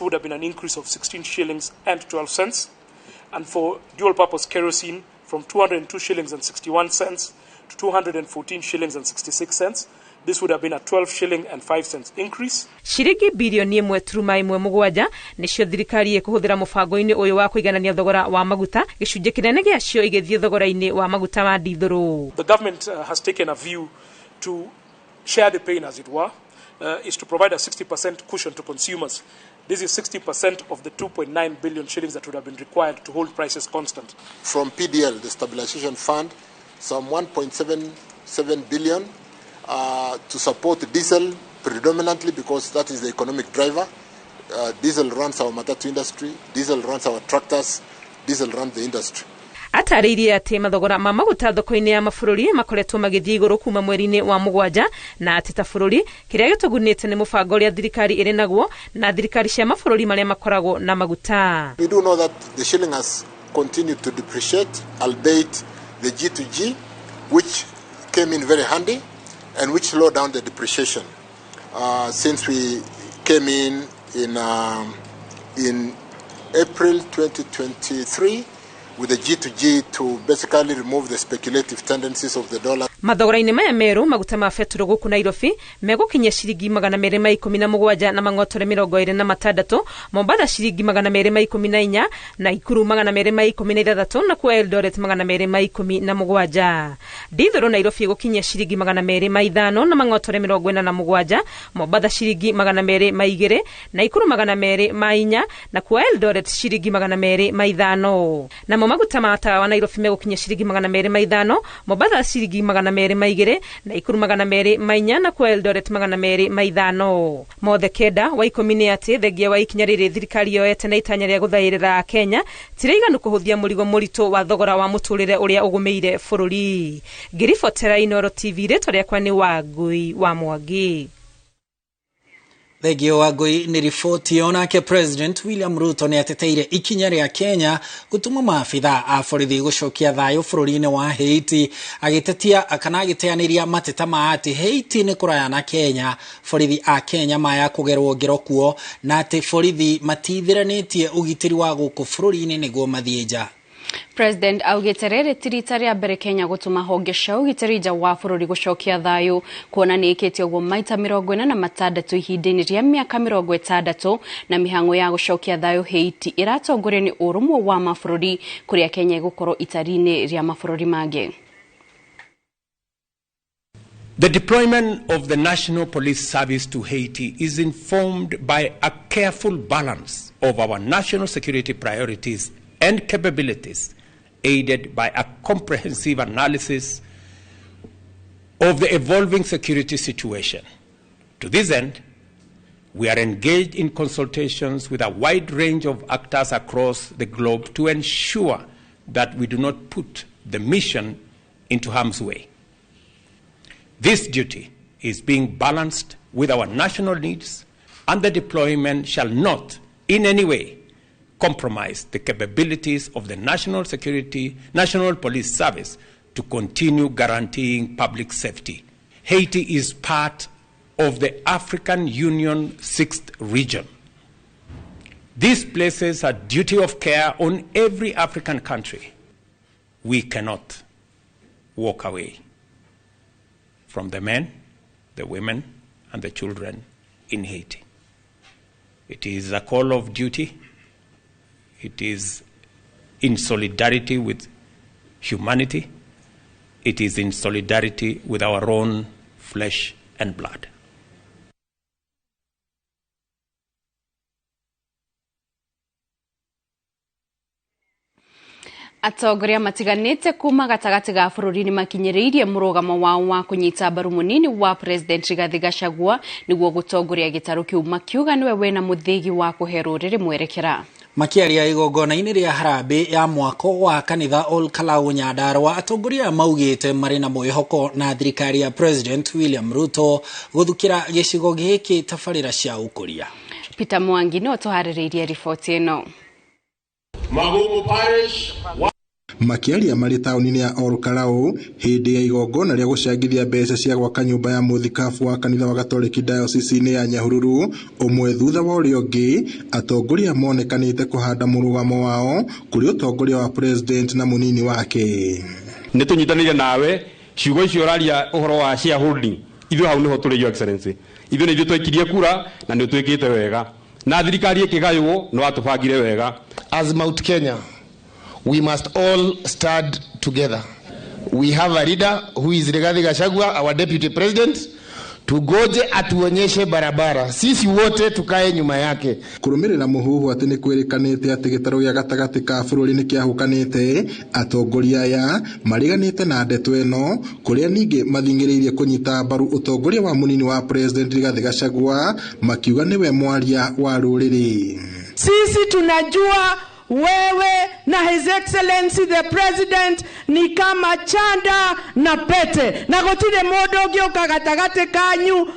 Would have been an increase of 16 shillings and 12 cents. And for dual purpose kerosene, from 202 shillings and 61 cents to 214 shillings and 66 cents. This would have been a 12 shilling and 5 cents increase. Ciringi birioni 1.17 nĩcio thirikari ĩkũhũthĩra mũbango-inĩ ũyũ wa kũiganania thogora wa maguta, gĩcunjĩ kĩnene gĩacio igĩthiĩ thogora-inĩ wa maguta ma ndithũrũ. The government has taken a view to share the pain, as it were, is to provide a 60% cushion to consumers. This is 60% of the 2.9 billion shillings that would have been required to hold prices constant. From PDL, the Stabilization Fund, some 1.77 billion to support diesel predominantly, because that is the economic driver. Diesel runs our matatu industry, diesel runs our tractors, diesel runs the industry. Atarĩirie atĩ mathogora ma maguta thoko-inĩ ya mabũrũri makoretwo magĩthiĩ igũrũ kuma mweri-inĩ wa 7, na atĩ ta bũrũri kĩrĩa gĩtũgunĩte nĩ mũbango ũrĩa thirikari ĩrĩ naguo na thirikari cia mabũrũri marĩa makoragwo na maguta. We do know that the shilling has continued to depreciate, albeit the G2G, which came in very handy and which slowed down the depreciation since we came in April 2023 with the G2G to basically remove the speculative tendencies of the dollar. Mathogora-inĩ maya merũ maguta ma betũrũ gũkũ Nairobi megũkinyia ciringi 217 na mang'otore 26, Mombatha ciringi 214, Naikuru 216, na kuo Eldoret 217. Ndithũrũ Nairobi ĩgũkinyia ciringi 205 na mang'otore 47, Mombatha ciringi 202, Naikuru 204, na kuo Eldoret ciringi 205. Namo maguta ma tawa Nairobi megũkinyia ciringi 205, Mombatha ciringi 202, Naikuru 204, na kuo Eldoret 205. Mothe 9 wa 10 nĩ atĩ thengia wa ikinya rĩrĩ thirikari yoete na itanya rĩa gũthaĩrĩra Kenya tiraiganu kũhũthia mũrigo mũritũ wa thogora wa mũtũrĩre ũrĩa ũgũmĩire bũrũri. Ngĩribotera Inooro TV, rĩtwa rĩakwa nĩ Wangui wa Mwangi. Thengio Wangui nĩ riboti. Onake President William Ruto nĩ ateteire ikinya rĩa Kenya gũtũma maabitha a borithi gũcokia thayũ bũrũri-inĩ wa Haiti, agĩtetia kana agĩteanĩria mateta ma atĩ Haiti nĩ kũraya na Kenya, borithi a Kenya maya kũgerwo ngero kuo, na atĩ borithi matithiranĩtie ũgitĩri wa gũkũ bũrũri-inĩ nĩguo mathiĩ nja. President augĩte rĩrĩ ti rita rĩa mbere Kenya gũtũma honge cia ũgitĩri nja wa bũrũri gũcokia thayũ, kuona nĩ ĩkĩte ũguo maita 46 ihinda-inĩ rĩa mĩaka 60, na mĩhang'o ya gũcokia thayũ Haiti ĩratongorio nĩ ũrũmwe wa mabũrũri kũrĩa Kenya ĩgũkorwo itari-inĩ rĩa mabũrũri mangĩ. The deployment of the National Police Service to Haiti is informed by a careful balance of our national security priorities and capabilities, aided by a comprehensive analysis of the evolving security situation. To this end, we are engaged in consultations with a wide range of actors across the globe to ensure that we do not put the mission into harm's way. This duty is being balanced with our national needs, and the deployment shall not in any way compromise the capabilities of the National Police Service to continue guaranteeing public safety. Haiti is part of the African Union 6th region. This places a duty of care on every African country. We cannot walk away from the men, the women, and the children in Haiti. It is a call of duty. It is in solidarity with humanity. It is in solidarity with our own flesh and blood. Atongoria matiganĩte kuma gatagatĩ ga bũrũri nĩmakinyĩrĩirie mũrũgamo wao wa kũnyita mbaru mũnini wa President Rigathi Gachagua nĩguo gũtongoria gĩtarũ kĩu, makiuga nĩwe wĩna mũthĩgi wa kũhe rũrĩrĩ mwerekera. Makiaria igongona-inĩ rĩa harambĩ ya mwako wa kanitha Ol Kalou Nyandarua, atongoria maugĩte marĩ na mwĩhoko na thirikari ya President William Ruto gũthukĩra gĩcigo gĩkĩ tabarĩra cia ũkũria. Peter Mwangi nĩwe ũtũharĩrĩirie riboti ĩno. Magumu Parish. Makĩaria marĩ taũni-inĩ ya Olkalou hĩndĩ ya igongona rĩa gũcangithia mbeca cia gwaka nyũmba ya mũthikabu wa kanitha wa Gatoreki diocese-inĩ ya Nyahururu, ũmwe thutha wa ũrĩa ũngĩ, atongoria monekanĩte kũhanda mũrũgamo wao kũrĩ ũtongoria wa president na mũnini wake. Nĩ tũnyitanĩire nawe ciugo icio ũraria ũhoro wa shareholding, ithuĩ hau nĩho tũrĩ, Your Excellency. Ithuĩ nĩ ithuĩ twaikirie kura na nĩ ũtwĩkĩte wega, na thirikari ĩkĩgaywo nĩ watũbangire wega. As Mount Kenya, we must all stand together. We have a leader who is Rigathi Gachagua, our deputy president. Tugoje atuonyeshe barabara, sisi wote tukae nyuma yake. Kũrũmĩrĩra mũhuhu atĩ nĩ kwĩrĩkanĩte atĩ gĩtarũ gĩa gatagatĩ ka bũrũri nĩ kĩahũkanĩte, atongoria aya mariganĩte na ndeto ĩno, kũrĩa ningĩ mathing'ĩrĩirie kũnyita mbaru ũtongoria wa mũnini wa president Rigathi Gachagua, makiuga nĩwe mwaria wa rũrĩrĩ. Sisi tunajua wewe na His Excellency the President ni kama chanda na pete, na gũtirĩ mũndũ ũngĩũka gatagatĩ kanyu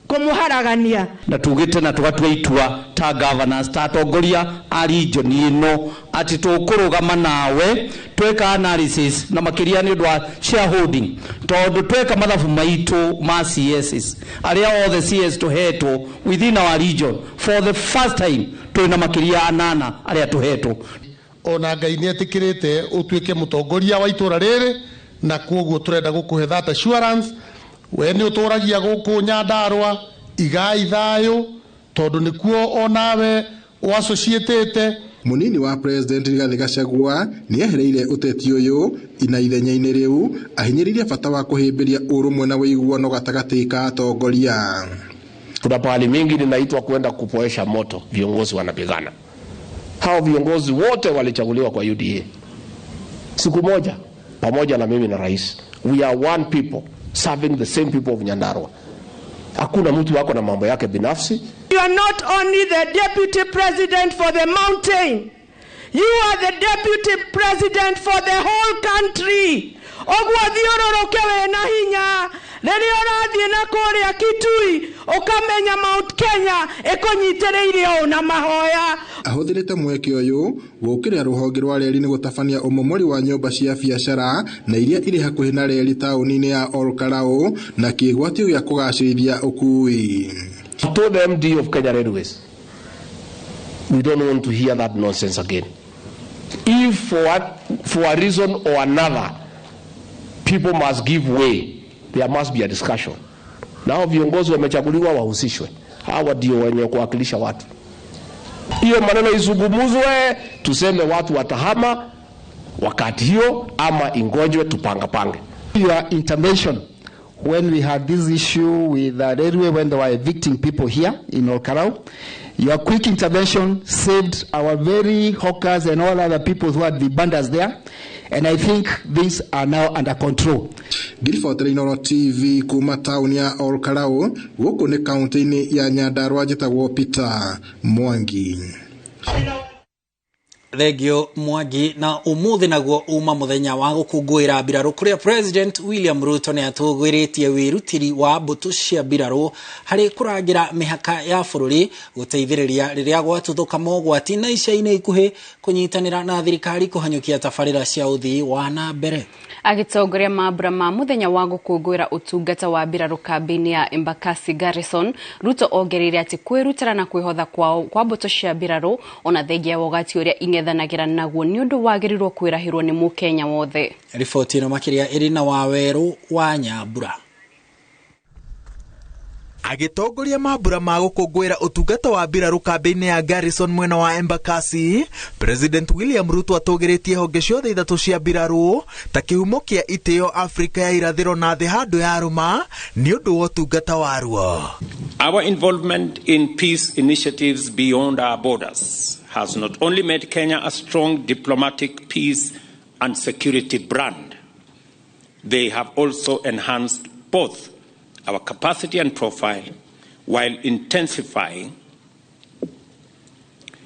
kũmũharagania. Na tugite na tugatua itua ta governors, ta atongoria a region ĩno, atĩ tũkũrũgama nawe tweka analysis na makĩria nĩ ũndũ wa shareholding, tondũ tweka mathabu maitũ ma CSs arĩa othe CS tũhetwo within our region, for the first time twĩna makĩria anana arĩa tũhetwo. Ona Ngai nĩ etĩkĩrĩte ũtuĩke mũtongoria wa itũra rĩrĩ, na koguo tũrenda gũkũhe that assurance. We nĩ ũtũragia gũkũ Nyandarua, igai thayũ, tondũ nĩkuo onawe ũassociatĩte. Mũnini wa president Rigathi Gachagua nĩ ehereire ũteti ũyũ na ithenya-inĩ rĩu ahinyĩrĩirie bata wa kũhĩmbĩria ũrũmwe na ũiguano gatagatĩ ka atongoria. Kuna pahali mingi ninaitwa kwenda kupoesha moto, viongozi wanapigana. Hao viongozi wote walichaguliwa kwa UDA siku moja pamoja na mimi na rais. We are one people serving the same people of Nyandarua. Hakuna mtu wako na mambo yake binafsi. You are not only the deputy president for the mountain, you are the deputy president for the whole country. Ũguo thiũrũrũke wĩna hinya, rĩrĩa ũrathiĩ na kũrĩa Kitui ũkamenya Mount Kenya ĩkũnyitĩrĩire ũũ na mahoya. Ahũthĩrĩte mweke ũyũ gũkĩrĩra rũhonge rwa reri nĩ gũtabania ũmomori wa nyũmba cia biacara na iria irĩ hakuhĩ na reri taũni-inĩ ya Olkalou na kĩgwatio gĩa kũgacĩrithia ũkuui. I told the MD of Kenya Railways, we don't want to hear that nonsense again. If for a reason or another people must give way, there must be a discussion. Nao viongozi wamechaguliwa wahusishwe. Hawa ndio wenye kuwakilisha watu. Hiyo maneno izungumzwe, tuseme watu watahama wakati hiyo ama ingojwe tupanga pange. Your intervention when we had this issue with the railway, when they were evicting people here in Olkalou, your quick intervention saved our very hawkers and all other people who had the bandas there, and I think things are now under control. Ngiribotera Inooro TV kuma taũni ya Olkalou, gũkũ nĩ kaunti-inĩ ya Nyandarua, njĩtagwo Peter Mwangi. Thengio Mwangi. Na umuthi naguo uma muthenya wa gũkũngũĩra mbirarũ, kũrĩa President William Ruto nĩ atũgũĩrĩtie wĩrutĩri wa mbũtũ cia mbirarũ harĩ kũrangĩra mĩhaka ya bũrũri, gũteithĩrĩria rĩrĩa gwatuthũka mogwati, na ica-inĩ ikuhĩ kũnyitanĩra na thirikari kũhanyũkia tabarĩra cia ũthii wa na mbere. Agĩtongoria mambura ma mũthenya wa gũkũngũĩra ũtungata wa mbirarũ kambĩ-inĩ ya Embakasi Garrison, Ruto ongereire atĩ kwĩrutĩra na kwĩhotha kwao kwa mbũtũ cia mbirarũ ona thengia wa ũgati ũrĩa ing'ethanagĩra naguo nĩ ũndũ wagĩrĩirwo kwĩrahĩrwo nĩ mũkenya wothe. Riboti ĩno makĩria ĩrĩ na Wawerũ wa Nyambura. Agĩtongoria mambura ma gũkũngũĩra ũtungata wa mbirarũ kambĩ-inĩ ya Garrison mwena wa Embakasi, President William Ruto atũgĩrĩtie honge ciothe ithatũ cia mbirarũ ta kĩhumo kĩa itĩo Afrika ya irathĩro na thĩ handũ ya rũma nĩ ũndũ wa ũtungata waruo. Our involvement in peace initiatives beyond our borders has not only made Kenya a strong diplomatic peace and security brand, they have also enhanced both our capacity and profile while intensifying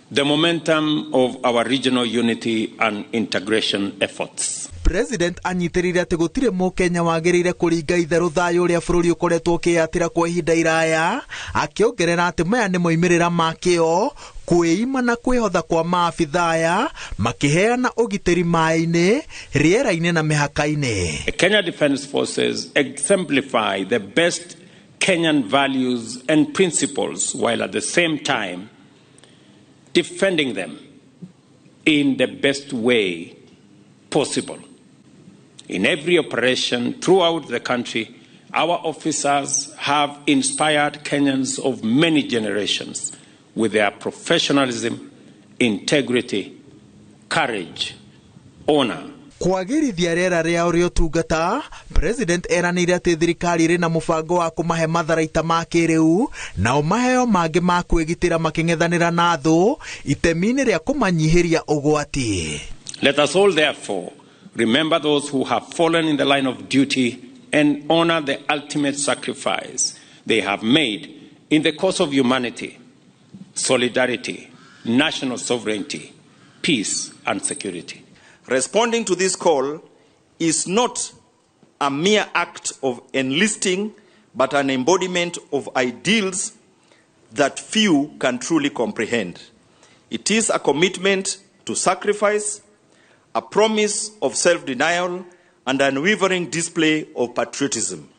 the momentum of our regional unity and integration efforts. President anyitĩrĩire atĩ gũtirĩ mũkenya wagĩrĩire kũringa itherũ thayũ ũrĩa bũrũri ũkoretwo ũkĩyatĩra kwa ihinda iraya, akĩongerera atĩ maya nĩ moimĩrĩra ma kĩo kwĩima na kwĩhotha kwa maabithaa aya makĩheana ũgitĩri maĩ-inĩ, rĩera-inĩ na mĩhaka-inĩ. The Kenya Defence Forces exemplify the best Kenyan values and principles while at the same time defending them in the best way possible. In every operation throughout the country, our officers have inspired Kenyans of many generations with their professionalism, integrity, courage, honor. Kwagĩrithia rĩera rĩao rĩa ũtungata, President eranĩire atĩ thirikari ĩrĩ na mũbango wa kũmahe matharaita ma kĩrĩu nao maheo mangĩ ma kwĩgitĩra makĩng'ethanĩra na thũ itemi-inĩ rĩa kũmanyihĩria ũgwati. Let us all therefore remember those who have fallen in the line of duty and honor the ultimate sacrifice they have made in the cause of humanity, solidarity, national sovereignty, peace and security. Responding to this call is not a mere act of enlisting, but an embodiment of ideals that few can truly comprehend. It is a commitment to sacrifice, a promise of self-denial, and an unwavering display of patriotism.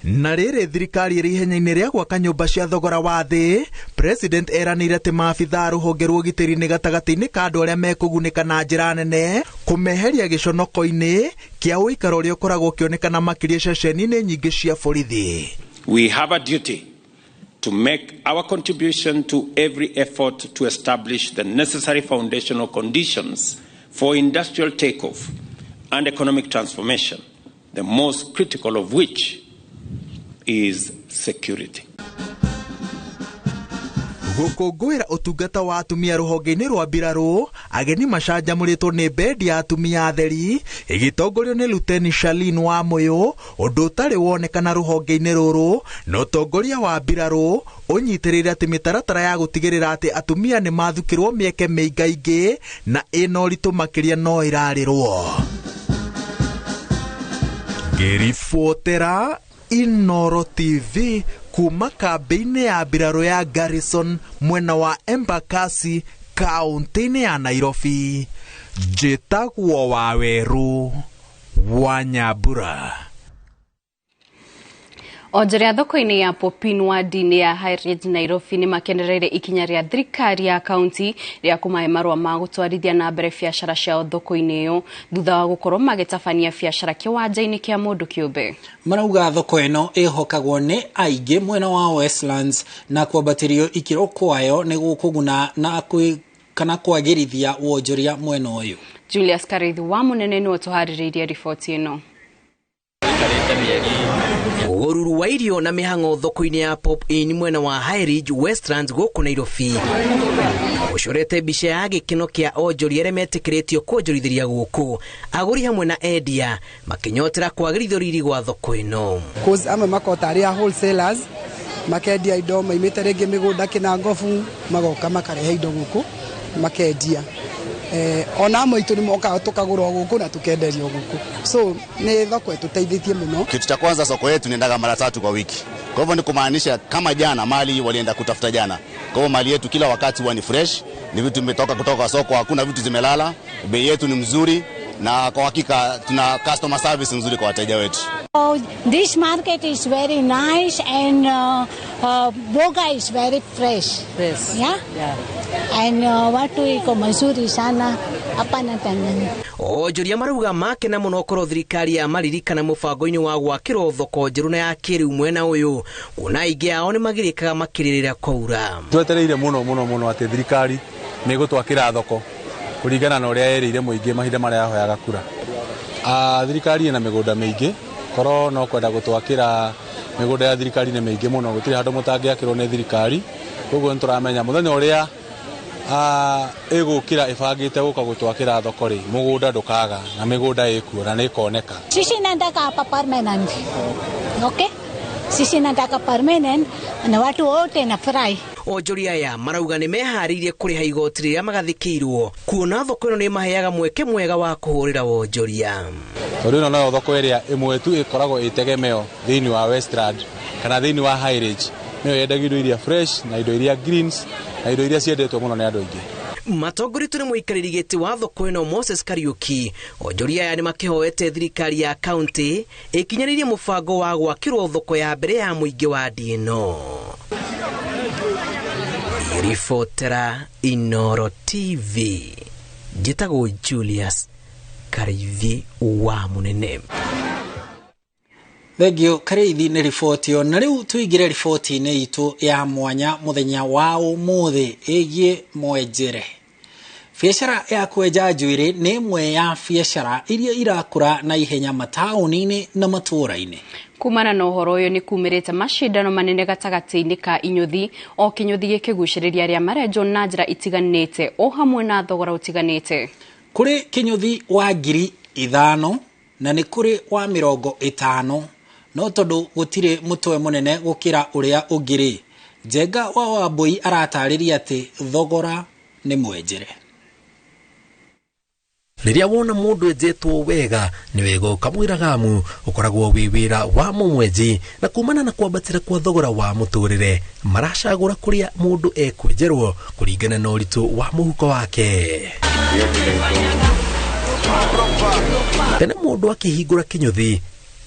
Na rĩrĩ thirikari ĩrĩ ihenya-inĩ rĩa gwaka nyũmba cia thogora wa thĩ, President eranĩire atĩ maabithaa rũhonge rwa ũgitĩri nĩ gatagatĩ-inĩ ka andũ arĩa mekũgunĩka na njĩra nene kũmeheria gĩconoko-inĩ kĩa ũikaro ũrĩa ũkoragwo ũkĩonekana makĩria ceceni-inĩ nyingĩ cia borithi. We have a duty to make our contribution to every effort to establish the necessary foundational conditions for industrial takeoff and economic transformation, the most critical of which is security. Gũkũngũĩra ũtungata wa atumia rũhonge-inĩ rwa mbirarũ, ageni macanjamũrĩtwo nĩ bendi ya atumia atheri ĩgĩtongorio nĩ Luteni Shalin wa Mũyũ, ũndũ ũtarĩ wonekana rũhonge-inĩ rũrũ, na ũtongoria wa mbirarũ ũnyitĩrĩire atĩ mĩtaratara ya gũtigĩrĩra atĩ atumia nĩ mathukĩrwo mĩeke mĩingaingĩ na ĩna ũritũ makĩria no ĩrarĩrwo. Ngĩribotera Inoro TV kuma kambĩ-inĩ ya mbirarũ ya Garrison mwena wa Embakasi kaunti-inĩ ya Nairobi, njĩtagwo Waweru wa Nyambura. Onjoria thoko-inĩ ya Popin wadi-inĩ ya High Ridge Nairobi nĩ makenereire ikinya rĩa thirikari ya kaunti rĩa kũmahe marũa ma gũtwarithia na mbere biacara ciao thoko-inĩ ĩyo thutha wa gũkorwo magĩtabania biacara kĩwanja-inĩ kĩa mũndũ kĩũmbe. Marauga thoko ĩno ĩhokagwo nĩ aingĩ mwena wa Westlands na kwambatĩrio ikĩro kwayo nĩ gũkũguna na kana kwagĩrithia wonjoria mwena ũyũ. Julius Karithi wa Mũnene nĩwe ũtũharĩrĩirie riboti ĩno. Ũruru wa irio na mĩhang'o thoko-inĩ ya Pop In mwena wa High Ridge Westlands gũkũ Nairobi ũcorete mbica ya gĩkeno kĩa onjoria arĩa metĩkĩrĩtio kuonjorithĩria gũkũ, agũri hamwe na endia makĩnyotera kwagĩrithio riri gwa thoko ĩno. Cause amwe makota arĩa wholesalers makendia indo maimĩte rĩngĩ mĩgũnda kĩnangobu magoka makarehe indo gũkũ makendia. Ona amwe itũ nĩmokaga tukagũrwo gũkũ na tukenderio gũkũ, so nĩ thoko ĩtũteithĩtie mũno. Kitu cha kwanza, soko yetu inaendaga mara 3 kwa wiki, kwa hivyo ni kumaanisha kama jana mali walienda kutafuta jana, kwa hivyo mali yetu kila wakati huwa ni fresh, ni vitu vimetoka kutoka soko, hakuna vitu zimelala, bei yetu ni mzuri na kwa hakika tuna customer service nzuri kwa wateja wetu. Oh, this market is very nice and boga is very fresh. Yes. Yeah? Yeah. And watu iko mazuri sana hapa na Tanzania. Onjoria marauga makena mũno korwo thirikari ya maririkana mũbango-inĩ wa gwakĩrwo thoko njerũ na ya kĩrĩu mwena ũyũ, kuona aingĩ ao nĩ magirĩkaga makĩrĩrĩra kwaura. Twetereire mũno mũno mũno atĩ thirikari nĩ ĩgũtwakĩra thoko kũringana na ũrĩa yerĩire mũingĩ mahinda marĩa yahoyaga kura. Thirikari ĩna mĩgũnda mĩingĩ, korwo no kwenda gũtwakĩra mĩgũnda ya thirikari nĩ mĩingĩ mũno, gũtirĩ handũ mũtangĩakĩrwo nĩ thirikari. Koguo nĩ tũramenya mũthenya ũrĩa ĩgũkĩra ĩbangĩte gũka gũtwakĩra thoko rĩ, mũgũnda ndũkaga na mĩgũnda ĩkuo na nĩ ĩkoneka. Sisi nataka hapa permanent. Okay? Sisi nataka permanent na watu wote nafurahi. Onjoria aya marauga nĩ meharĩirie kũrĩha igoti rĩrĩa magathĩkĩirwo kuona thoko ĩno nĩ maheaga mweke mwega wa kũhũrĩra wonjoria. Tondũ ĩno noyo thoko ĩrĩa ĩmwe tu ĩkoragwo ĩtegemeo thĩinĩ wa Westland kana thĩinĩ wa Highridge, nĩyo yendagia indo iria fresh na indo iria greens na indo iria ciendetwo mũno nĩ andũ aingĩ. Matongoretio nĩ mũikarĩri gĩtĩ wa thoko ĩno Moses Kariuki, onjoria aya nĩ makĩhoete thirikari ya kaunti ĩkinyanĩrie mũbango wa gwakĩrwo thoko ya mbere ya mũingĩ wa ĩno. Ribotera Inoro TV, njĩtagwo Julius Kariithi wa Munene. Thengio Kariithi nĩ riboti ĩyo. Na rĩu tũingĩre riboti-inĩ itũ ya mwanya mũthenya wa ũmũthĩ ĩgiĩ mwenjere. Biacara ya kwenja njuĩrĩ nĩ ĩmwe ya biacara iria irakũra na ihenya mataũni-inĩ na matũũra-inĩ. Kumana na ũhoro ũyũ nĩ kumĩrĩte macindano manene gatagatĩ-inĩ ka inyũthi, o kĩnyũthi gĩkĩgucĩrĩria arĩa marenjwo na njĩra itiganĩte o hamwe na thogora ũtiganĩte. Kũrĩ kĩnyũthi wa 5,000 na nĩ kũrĩ wa 50, no tondũ gũtirĩ mũtwe mũnene gũkĩra ũrĩa ũngĩ-rĩ, Njenga wa Wambui aratarĩria atĩ thogora nĩ mwenjere. Rĩrĩa wona mũndũ enjetwo wega nĩ wega ũkamwĩra amu ũkoragwo wĩ wĩra wa mũmwenji, na kumana na kwambatĩra kwa thogora wa mũtũrĩre maracagũra kũrĩa mũndũ ekwenjerwo kũringana na ũritũ wa mũhuko wake. Tene mũndũ akĩhingũra kĩnyũthi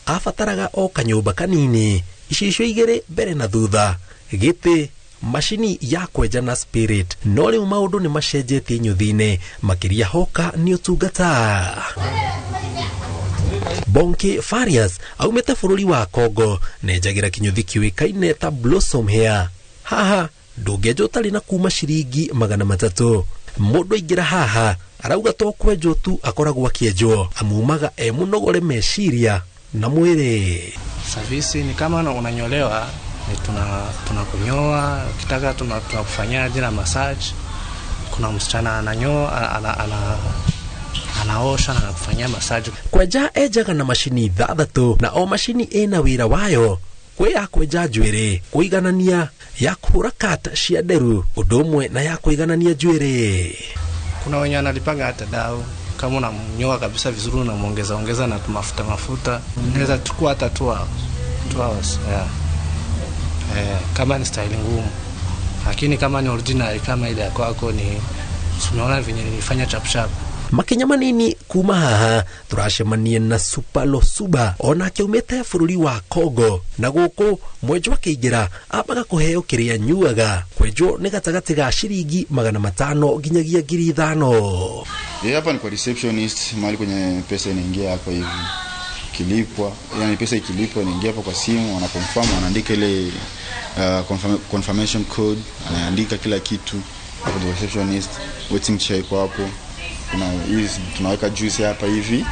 abataraga o kanyũmba kanini, icicio igĩrĩ mbere na thutha, gĩtĩ, macini ya kwenja na spirit. No rĩu maũndũ nĩ macenjetie nyũthi-inĩ, makĩria hoka nĩ ũtungata. Bonke Farias aumĩte bũrũri wa Congo nenjagĩra kĩnyũthi kĩũĩkaine ta Blossom Hair. Haha ndũngĩenjwo ũtarĩ na kuma ciringi 300. Mũndũ aingĩra haha arauga to kwenjwo tu akoragwo akĩenjwo, amumaga e mũnogore meciria na mwĩrĩ. Service ni kama unanyolewa, tunakunyoa, ukitaka tunakufanyia jina massage. Kuna msichana ananyoa, anaosha na anakufanyia massage. Kwenja enjaga na macini 6 na o macini ĩna wĩra wayo. Kwĩ ya kwenja njuĩrĩ, kũiganania, ya kũhũra cut cia nderu, ũndũ ũmwe na ya kũiganania njuĩrĩ. Kuna wenye analipaga hata dau, kama unamnyoa kabisa vizuri unamuongeza ongeza na mafuta mafuta, inaweza chukua hata 2 hours, yeah. Kama ni style ngumu, lakini kama ni original kama ile yako yako ni tunaona venye nilifanya chap chap. Makinya manini kuma haha turacemania na Supalo Suba onake umĩte bũrũri wa Congo, na gũkũ mwenjwo akĩingĩra ambaga kũheo kĩrĩa nyuaga. Kwenjwo nĩ gatagatĩ ga ciringi 500 nginyagia 5,000. Hapa ni kwa receptionist, mahali kwenye pesa inaingia hapo hivi. Kilipwa, yani pesa ikilipwa inaingia hapo kwa simu, wana confirm, wanaandika ile confirmation code, anaandika kila kitu hapo. The receptionist, waiting chair iko hapo. Kuna hizi tunaweka juice hapa hivi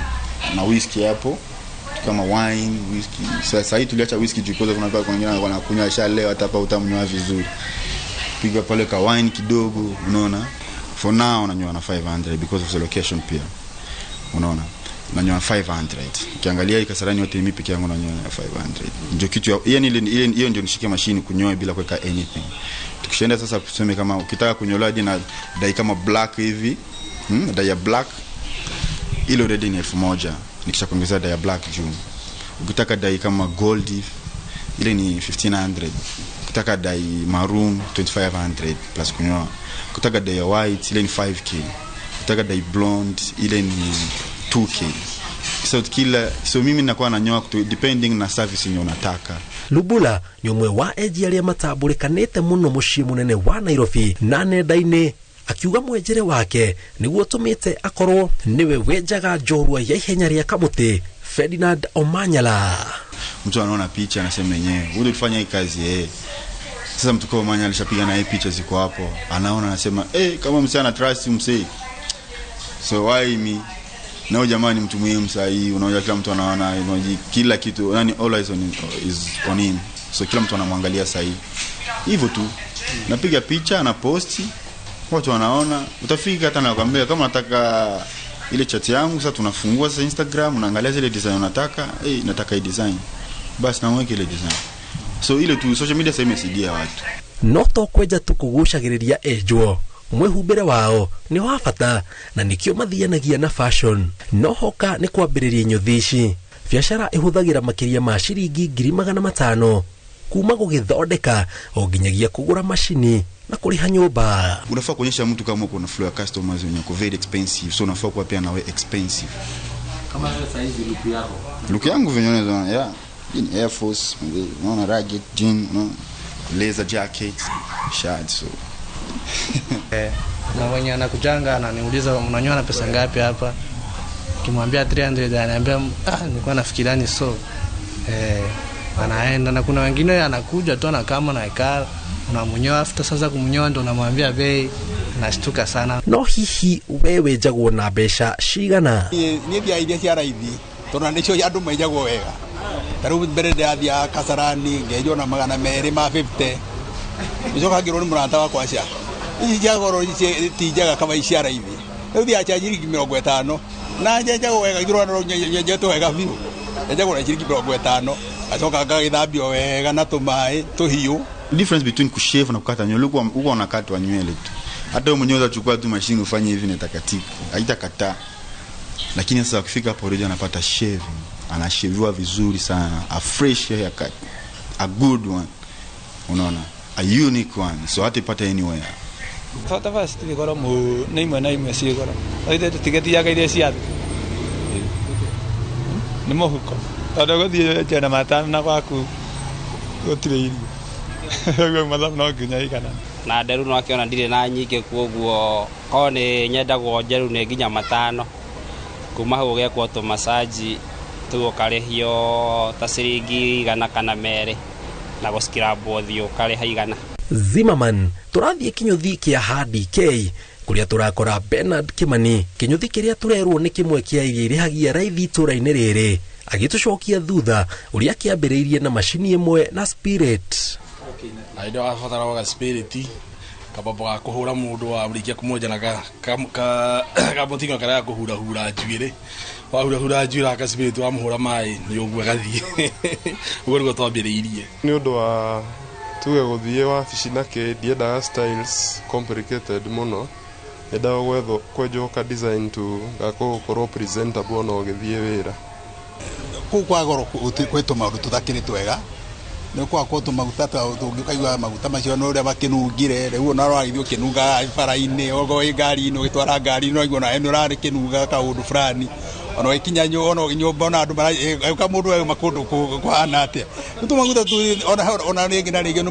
na whisky hapo, kama wine, whisky. Sasa hii tuliacha whisky juu kwa sababu kuna wengine wanakunywa shale hata hapa utamnywa vizuri. Piga pale ka wine kidogo, unaona. For now unanywa na 500 because of the location pia. Unaona? Nanywa 500. Ukiangalia hii Kasarani yote mimi peke yangu nanywa 500. Ndio kitu yani ile hiyo ndio nishike mashini kunyoa bila kuweka anything. Tukishaenda sasa tuseme kama ukitaka kunyolewa hadi na dai kama black hivi, dai ya black ile already ni 1000. Nikisha kuongezea dai ya black juu. Ukitaka dai kama gold ile ni 1500. Ukitaka dai maroon 2500 plus kunyoa. Ukitaka dai ya white ile ni 5k. Ukitaka dai blonde ile ni 2k. So kila so mimi nakuwa nanyoa depending na service yenye unataka. Lubula ni umwe wa enji aria matambũrĩkanĩte mũno mũciĩ mũnene wa Nairobi na nenda-inĩ, akiuga mwenjere wake nĩguo ũtũmĩte akorwo nĩwe wenjaga njorua ya ihenya rĩa kamũtĩ Ferdinand Omanyala. Mtu anaona picha anasema yenyewe huyu tulifanya hii kazi Sasa mtu kama Omanyala alishapiga na hii picha ziko hapo, anaona anasema kama msee ana trust msee, so why me? Na huyu jamaa ni mtu muhimu saa hii, unaona kila mtu anaona, unaona kila kitu, yani all eyes on him, is on him. So kila mtu anamwangalia saa hii. Hivyo tu. Napiga picha na posti, watu wanaona, utafika hata nakwambia kama nataka ile chat yangu sasa tunafungua sasa Instagram, unaangalia zile design unataka, nataka hii design. Basi na mweke ile design. So ile tu social media sasa imesaidia watu. No to kwenja tu kũgucagĩrĩria enjwo, mwĩhumbĩre wao nĩ wa bata na nĩkĩo mathianagia na fashion. No hoka nĩ kwambĩrĩria inyũthi ici, biacara ĩhũthagĩra makĩria ma ciringi 500,000 kuma gũgĩthondeka o nginyagia kũgũra macini na kũrĩha nyũmba. Unafaa kuonyesha mtu kama uko na flow ya customers wenye uko very expensive, so unafaa kuwa pia nawe expensive. Kama wewe saizi look yako. Look yangu venye unaona, yeah. Hii ni Air Force, unaona ragged jean, unaona leather jacket, shirt, so Na mwenye anakujanga ananiuliza unanyoa na pesa ngapi hapa? Kimwambia 300 ananiambia nilikuwa nafikiria ni so. Anaenda na kuna wengine anakuja tu anakama na ikaa unamnyoa, after sasa kumnyoa ndo unamwambia bei, anashtuka sana. No hihi we wenjagwo na mbeca cigana? Niĩ thia iria cia raithi tondũ nĩcio andũ menjagwo wega. Ta rĩu mbere ndĩrathiaga Kasarani ngenjwo na 250. Nĩcoka ngĩrwo nĩ mũrata wakwa aca ici cia goro ti njega kama ici cia raithi. Rĩu thiaga cia ciringi 50 na njenjagwo wega, ngĩrwo nyenjetwo wega biũ. Njenjagwo na ciringi 50 ngacoka ngagĩthambio wega na tũmaĩ tũhiũ. Difference between kushave na kukata nywele, huko huko unakatwa nywele tu. Hata wewe mwenyewe utachukua tu mashine ufanye hivi na itakatika, haitakataa. Lakini sasa ukifika hapo already anapata shaving, anashaviwa vizuri sana, a fresh haircut, a good one. Unaona, a unique one. So hata ipata anywhere. Bata basi goro mu nĩ imwe na imwe ciĩ goro. Ithuĩ tũtigĩthiaga iria cia thĩ. Nĩ mũhuko. Tondũ gũthiĩ njena matano na gwaku gũtirĩ irio. Ũguo mathabu no nginya iganane. Na nderu no akĩona ndirĩ na nyingĩ, kuoguo korwo nĩ nyendagwo njeru nĩ nginya 5. Kuma hau ũgekwo tũmacaji tũu ũkarĩhio ta ciringi 100 kana 2 na gũcikirambwo ũthiũ ũkarĩha 100. Zimmerman tũrathiĩ kĩnyũthi kĩa Hadi K kũrĩa tũrakora Bernard Kimani, kĩnyũthi kĩrĩa tũrerwo nĩ kĩmwe kĩa iria irĩhagia raithi itũra-inĩ rĩrĩ, agĩtũcokia thutha ũrĩa kĩambĩrĩirie na macini ĩmwe na spirit. Na hĩndĩ ĩyo abataraga spirit kabambo ga kũhũra mũndũ wa rĩkia kũmwenja na kamũtingo karĩa ga kũhurahura njuĩrĩ, wahurahura njuĩrĩ aka spirit wamũhũra maĩ nĩ ũguo agathiĩ. Ũguo nĩguo twambĩrĩirie. Nĩ ũndũ wa tuge gũthiĩ wabici na kĩ, ndiendaga styles complicated mũno, nyendaga gwethwo kwenjwo ka design tu ga gũkorwo presentable ona ũgĩthiĩ wĩra. Kũu kwa goro gwĩ tũmaũndũ tũtakĩrĩ twega, nĩ kwakwo tũmaguta ũkaigua maguta macio nĩ ũrĩa makĩnungire, rĩu ona ũragĩthiĩ ũkĩnungaga bara-inĩ, okorwo wĩ ngari-inĩ ũgĩtwara ngari-inĩ ũraigua onawe nĩ ũrakĩnunga kaũndũ fulani. Ona ũgĩkinya nyũmba ona andũ marauga mũndũ auma kũndũ kũhana atĩa. Rĩu tũmaguta ona rĩngĩ na rĩngĩ nĩ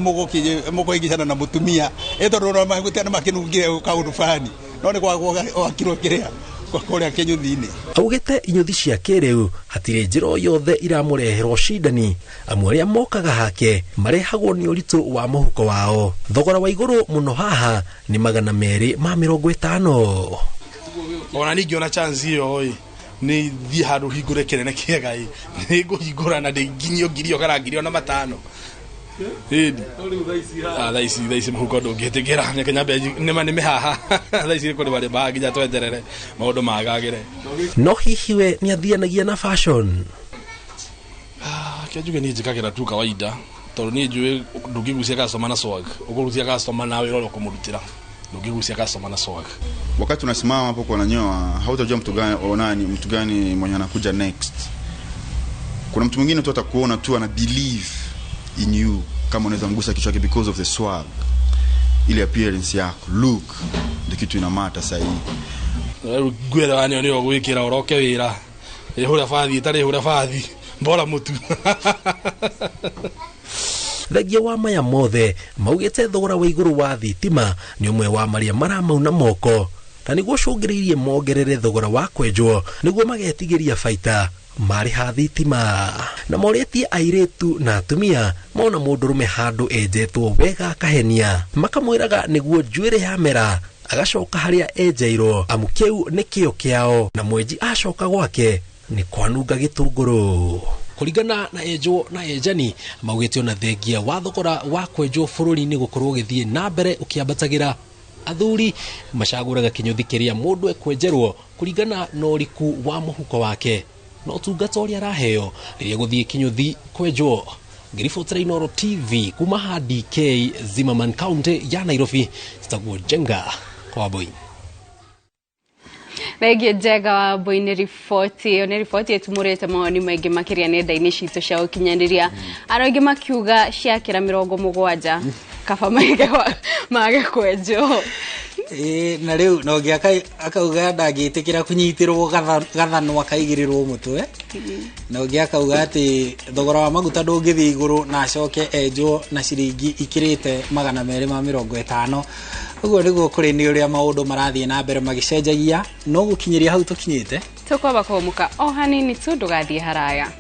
mũkũhĩngĩcana na mũtumia ĩ tondũ ona maguta nĩ makĩnungire kaũndũ fulani, no nĩ gwakirwo kĩrĩa kũrĩa kĩnyũthi-inĩ. Augĩte inyũthi cia kĩrĩu hatirĩ njĩra o yothe iramũrehera ũcindani, amu arĩa mokaga hake marehagwo nĩ ũritũ wa mũhuko wao. Thogora wa igũrũ mũno haha nĩ 250. Ona ningĩona chance ĩyo ĩ nĩ thiĩ handũ hingũre kĩnene kĩega ĩ nĩ ngũhingũra na ndĩnginyio 1,000 kana 5,000. Ĩni thaa ici mũhuko ndũngĩtĩkĩra, nĩ nyambe nĩma nĩ mĩhaha thaa ici nĩ kũrĩma rĩmaga nginya tweterere maũndũ magagĩre. No hihi we nĩ athianagia na fashion? Kĩa njuge niĩ njĩkagĩra tu kawaida tondũ niĩ njũĩ ndũngĩgucia customer na swag, ũkũgucia customer na wĩra ũrĩa ũkũmũrutĩra, ndũngĩgucia customer na swag. Wakati unasimama hapo kwa nanyoa hautajua mtu gani nani, mtu gani mwenye anakuja next. Kuna mtu mwingine tu atakuona tu ana believe in you kama unaweza mgusa kichwa chake because of the swag, ile appearance yako, look ndio kitu inamata sasa hii. Rĩu ngwĩra wanio nĩ ũgwĩkĩra ũroke wĩra ĩhũra bathi ĩtarĩ hũra bathi mbora mũtu. Thengia wa maya mothe maugĩte thogora wa igũrũ wa thitima nĩ ũmwe wa marĩa maramauna moko na nĩguo ũcũngĩrĩirie mongerere thogora wa kwenjwo nĩguo magetigĩria baita marĩha thitima. Na morĩtie airĩtu na atumia mona mũndũrũme handũ enjetwo wega akahenia, makamwĩraga nĩguo njuĩrĩ yamera agacoka harĩa enjeirwo, amu kĩu nĩ kĩo kĩao, na mwenji acoka gwake nĩ kwanunga gĩtũngũrũ. Kũringana na enjwo na enjani maugĩte ona thengia wa thogora wa kwenjwo bũrũri-inĩ gũkorwo ũgĩthiĩ na mbere ũkĩambatagĩra, athuri macagũraga kĩnyũthi kĩrĩa mũndũ ekwenjerwo kũringana na ũriku wa mũhuko wake na ũtungata ũrĩa araheo rĩrĩa gũthiĩ kĩnyũthi kwenjwo. Ngĩribotera Inooro TV kuma ha DK Zimmerman County ya Nairobi, njĩtagwo Njenga Wambui. Thengiũ Njenga Wambui nĩ riboti ĩyo, nĩ riboti ĩtumũrĩte mawoni maingĩ makĩria nenda-inĩ citũ cia ũkinyanĩria, andũ aingĩ makiuga ciakĩra 70 kaba mage kwenjwo. Ĩĩ, na rĩu na ũngĩ akauga ndangĩtĩkĩra kũnyitĩrwo gathanwa kaigĩrĩrwo mũtwe, na ũngĩ akauga atĩ thogora wa maguta ndũngĩthiĩ igũrũ na acoke enjwo na ciringi ikĩrĩte 250. Ũguo nĩguo kũrĩ, nĩ ũrĩa maũndũ marathiĩ na mbere magĩcenjagia, no gũkinyĩria hau tũkinyĩte tũkwamba kũhũmũka o hanini tu, ndũgathiĩ haraya.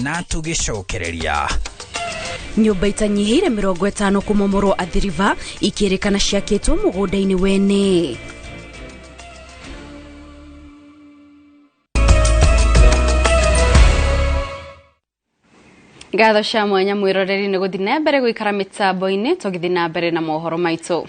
Na tũgĩcokereria nyũmba itanyihĩire 50 kũmomorwo Athi River ikĩrĩkana ciakĩtwo mũgũnda-inĩ wene. Ngatho cia mwanya mwĩroreri nĩ gũthiĩ na mbere gũikara mĩtambo-inĩ, tũgĩthiĩ na mbere na mohoro maitũ.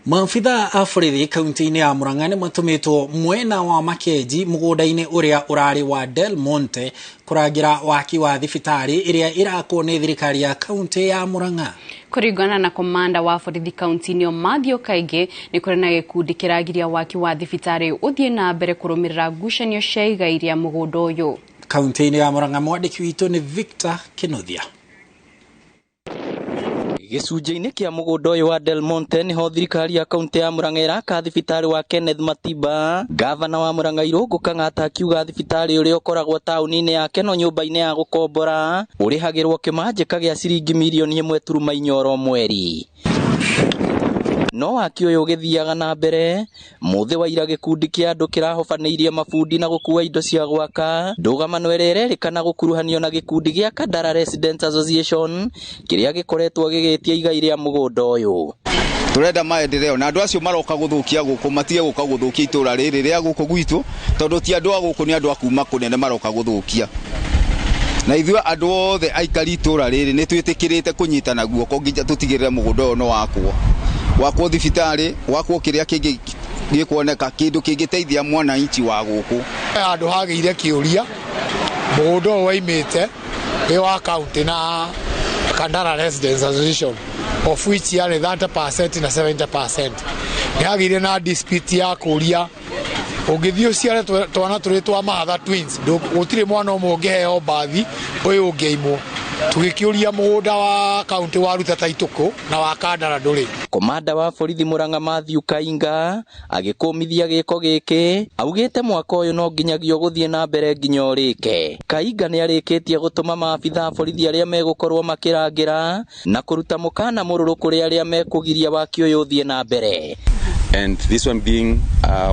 Maabitha a borithi kaunti-inĩ ya Murang'a nĩ matũmĩtwo mwena wa Makenji mũgũnda-inĩ ũrĩa ũrarĩ wa Del Monte kũrangĩra waki wa thibitarĩ ĩrĩa ĩrakwo nĩ thirikari ya kaunti ya Murang'a. Kũringana na komanda wa borithi kaunti-inĩ Mathew Kaingĩ, nĩ kũrĩ na gĩkundi kĩragiria waki wa thibitarĩ ũthiĩ na mbere kũrũmĩrĩra ngucanio cia igai rĩa mũgũnda ũyũ. Kaunti-inĩ ya Murang'a mwandĩki witũ nĩ Victor Kinuthia. Gĩcunjĩ-inĩ kĩa mũgũnda ũyũ wa Del Monte nĩho thirikari ya kaunti ya Murang'a ĩraka thibitarĩ wa Kenneth Matiba. Gavana wa Murang'a Irũngũ Kang'ata akiuga thibitarĩ ũrĩa ũkoragwo taũni-inĩ ya Keno nyũmba-inĩ ya gũkombora ũrĩhagĩrwo kĩmanjĩka gĩa ciringi mirioni 1.4 oro mweri. No waki ũyũ ũgĩthiaga na mbere, mũthĩ wa ira gĩkundi kĩa andũ kĩrahobanĩirie mabundi na gũkua indo cia gwaka ndũgamano ĩrĩa ĩrerĩkana gũkuruhanio na gĩkundi gĩa Kandara Residents Association kĩrĩa gĩkoretwo gĩgĩtia igai rĩa mũgũnda ũyũ. Turenda maendeleo na andũ acio maroka gũthũkia gũkũ matige gũka gũthũkia itũra rĩrĩ rĩa gũkũ gwitũ, tondũ ti andũ a gũkũ, nĩ andũ a kuma kũnene maroka gũthũkia. Na ithuĩ andũ othe aikari itũra rĩrĩ nĩ twĩtĩkĩrĩte kũnyitana guoko nginya tũtigĩrĩre mũgũnda ũyũ no wakwo, wakwo thibitarĩ, wakwo kĩrĩa kĩngĩ gĩkuoneka kĩndũ kĩngĩteithia mwananchi wa gũkũ. Handũ hagĩire kĩũria mũgũnda ũyũ waimĩte wĩ wa kaunti na Kandara Residents Association, of which yarĩ 30% na 70%. Nĩ hagĩire na dispute ya kũria ũngĩthiĩ ũciare twana tũrĩ twa mahatha twins, gũtirĩ mwana ũmwe ũngĩheo mbathi ũyũ ũngĩaimwo. Tũgĩkĩũria mũgũnda wa kaunti waruta taitũkũ na wa Kandara ndũrĩ. Komanda wa borithi Murang'a Mathew Kainga agĩkũmithia gĩko gĩkĩ augĩte mwaka ũyũ no nginyagia ũgũthiĩ na mbere nginya ũrĩke. Kainga nĩ arĩkĩtie gũtũma maabitha a borithi arĩa megũkorwo makĩrangĩra na kũruta mũkana mũrũrũ kũrĩ arĩa mekũgiria waki ũyũ ũthiĩ na mbere. And this one being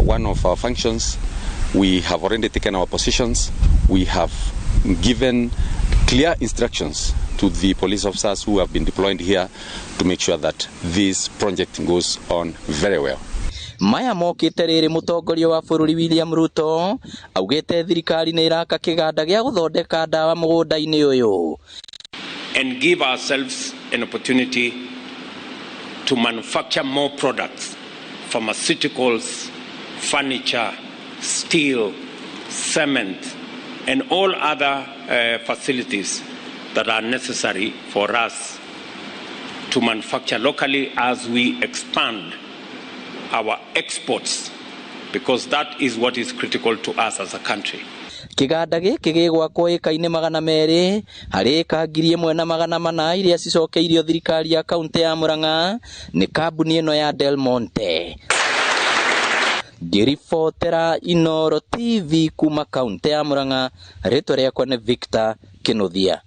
one of our functions, we have already taken our positions. We have given clear instructions to the police officers who have been deployed here to make sure that this project goes on very well. Maya mokĩte rĩrĩ mũtongoria wa bũrũri William Ruto augĩte thirikari nĩ ĩraka kĩganda gĩa gũthondeka ndawa mũgũnda-inĩ ũyũ. And give ourselves an opportunity to manufacture more products, pharmaceuticals, furniture, steel, cement, and all other facilities that are necessary for us to manufacture locally as we expand our exports, because that is what is critical to us as a country. Kĩganda gĩkĩ gĩgwakwo ĩka-inĩ 200 harĩ ĩka 1400 iria cicokeirio thirikari ya kaunti ya Murang'a nĩ kambuni ĩno ya Del Monte. Ngĩribotera Inooro TV kuma kaunti ya Murang'a, rĩtwa rĩakwa nĩ Victor Kinuthia.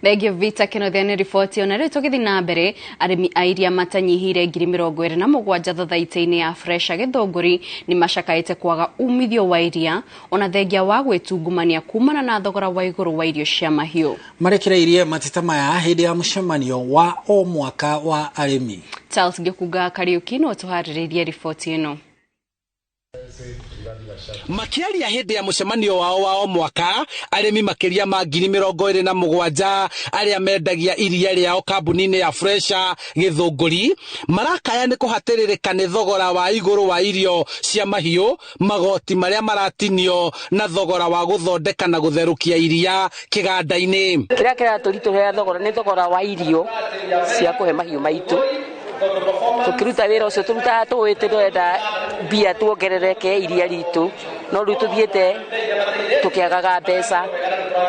Thengiũ Victor Kinuthia nĩ riboti ĩyo. Na rĩu tũgĩthiĩ na mbere, arĩmi a iria matanyihĩire 27,000 thothaitĩ-inĩ ya Fresha Gĩthũngũri nĩ macakaĩte kwaga umithio wa iria ona thengia wa gwĩtungumania kumana na thogora wa igũrũ wa irio cia mahiũ. Marekereirie mateta maya hĩndĩ ya mũcemanio wa o mwaka wa arĩmi. Charles Gĩkunga Kariũki no tũharĩrĩirie riboti ĩno. Makiaria hĩndĩ ya mũcemanio wao wa o mwaka, arĩmi makĩria ma 27,000 arĩa mendagia iria rĩao kambuni-inĩ ya Fresha Gĩthũngũri marakaya nĩ kũhatĩrĩrĩka nĩ thogora wa igũrũ wa irio cia mahiũ, magoti marĩa maratinio na thogora wa gũthondeka na gũtherũkia iria kĩganda-inĩ. Kĩrĩa kĩratũritũhĩra thogora nĩ thogora wa irio cia kũhe mahiũ maitũ. Tũkĩruta wĩra ũcio tũrutaga tũĩte tũrenda mbia tuongerereke iria ritũ, no rĩu tũthiĩte tũkĩagaga mbeca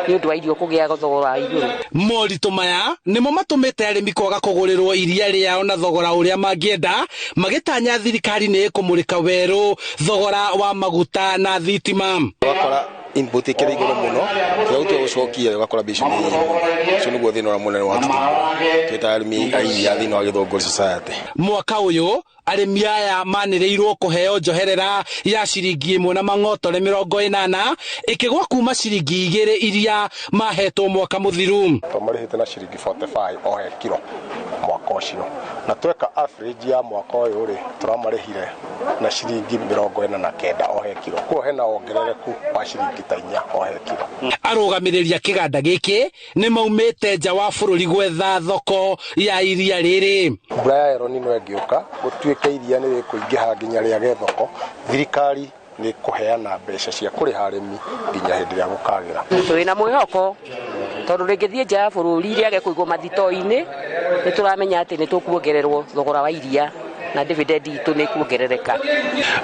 nĩ ũndũ wa irio kũgĩa thogora wa igũrũ. Moritũ maya nĩmo matũmĩte arĩmi kwaga kũgũrĩrwo iria rĩao na thogora ũrĩa mangĩenda, magĩtanya thirikari nĩ ĩkũmũrĩka werũ thogora wa maguta na thitima. Ũgakora input ikĩrĩ igũrũ mũno, tũgũtua gũcokia ũgakora mbia icio nĩ nyingĩ. Ũcio nĩguo thĩna ũrĩa mũnene watũthumbũra twĩ ta arĩmi a iria thĩinĩ wa Gĩthũngũri Society. Mwaka ũyũ arĩmi aya manĩrĩirwo kũheo njoherera ya ciringi 1 na mang'otore 80 ĩkĩgwa kuma ciringi 2 iria mahetwo mwaka mũthiru. Twamarĩhĩte na ciringi 45 o he kiro mwaka ũcio, na tweka average ya mwaka ũyũ rĩ, tũramarĩhire na ciringi 49 o he kiro, koguo hena wongerereku wa ciringi ta 4 o he kiro. Arũgamĩrĩri a kĩganda gĩkĩ nĩ maumĩte nja wa bũrũri gwetha thoko ya iria rĩrĩ. Mbura ya El Nino ĩngĩũka gũtuĩke iria nĩ rĩkũingĩha nginya rĩage thoko, thirikari nĩ kũheana mbeca cia kũrĩha arĩmi nginya hĩndĩ ĩrĩa gũkagĩra. Twĩna mwĩhoko tondũ rĩngĩthiĩ nja ya bũrũri rĩage kũigwo mathito-inĩ, nĩ tũramenya atĩ nĩ tũkuongererwo thogora wa iria na dividend itũ nĩ kuongerereka.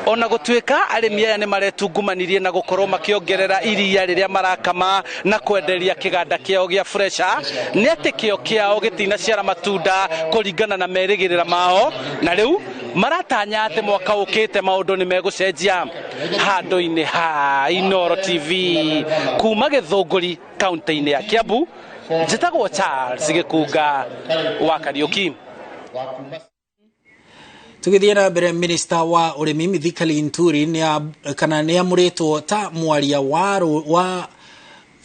Ona gũtuĩka arĩmi aya nĩ maretungumanirie na gũkorwo makĩongerera iria rĩrĩa marakama na kwenderia kĩganda kĩao gĩa Fresha, nĩ atĩ kĩo kĩao gĩtinaciara matunda kũringana na merĩgĩrĩra mao, na rĩu maratanya atĩ mwaka ũkĩte maũndũ nĩ megũcenjia. Handũ-inĩ ha Inooro TV kuma Gĩthũngũri kaunti-inĩ ya Kiambu, njĩtagwo Charles Gĩkunga wa Kariũki. Tũgĩthiĩ na mbere, minista wa ũrĩmi Mithika Linturi kana nĩ amũrĩtwo ta mwaria wa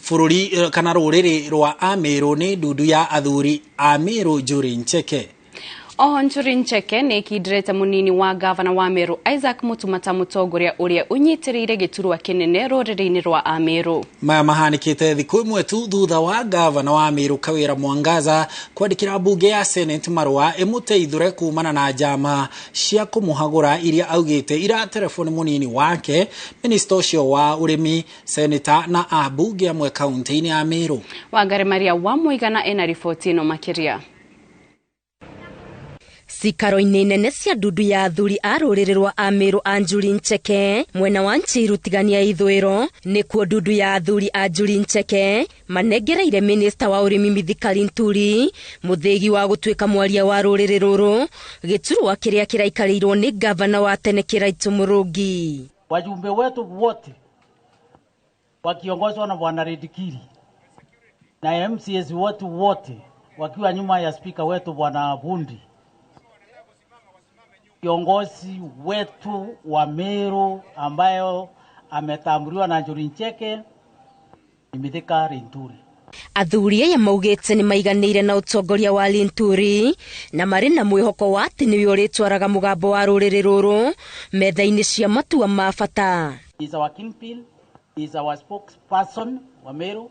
bũrũri kana rũrĩrĩ rwa Amĩrũ nĩ ndundu ya athuri a Meru Njuri Ncheke. Oho Njuri Ncheke nĩ ĩkindĩrĩte mũnini wa gavana wa Meru Isaac Mutuma ta mũtongoria ũrĩa ũnyitĩrĩire gĩturwa kĩnene rũrĩrĩ-inĩ rwa Ameru. Maya mahanĩkĩte thikũ ĩmwe tu thutha wa gavana wa Meru Kawĩra Mwangaza kwandĩkĩra mbunge ya Senate marũa ĩmũteithũre kumana na njama cia kũmũhagũra iria augĩte iraterebwo nĩ mũnini wake minista ũcio wa ũrĩmi, seneta na ambunge amwe kaunti-inĩ ya Meru. Wangari Maria wa Mũigana ena riboti ĩno makĩria. Cikaro-inĩ nene cia ndundu ya athuri a rũrĩrĩ rwa Amĩrũ a Njuri Ncheke mwena wa Nchiru tigania ithũĩro, nĩkuo ndundu ya athuri a Njuri Ncheke manengereire minista wa ũrĩmi Mithika Linturi mũthĩgi wa gũtuĩka mwaria wa rũrĩrĩ rũrũ, gĩturwa kĩrĩa kĩraikarĩirwo nĩ gavana wa tene Kĩraitũ Mũrũngi. Wajumbe wetu wote wakiongozwa na Bwana Redikiri na MCS wetu wote wakiwa nyuma ya spika wetu Bwana Bundi, kiongozi wetu wa Meru ambayo ametambuliwa na Njuri Ncheke ni Mithika Linturi. Athuri aya maugĩte nĩ maiganĩire na ũtongoria wa Linturi na marĩ na mwĩhoko wa atĩ nĩwe ũrĩtwaraga mũgambo wa rũrĩrĩ rũrũ metha-inĩ cia matua ma bata. He is our kingpin, he is our spokesperson wa Meru.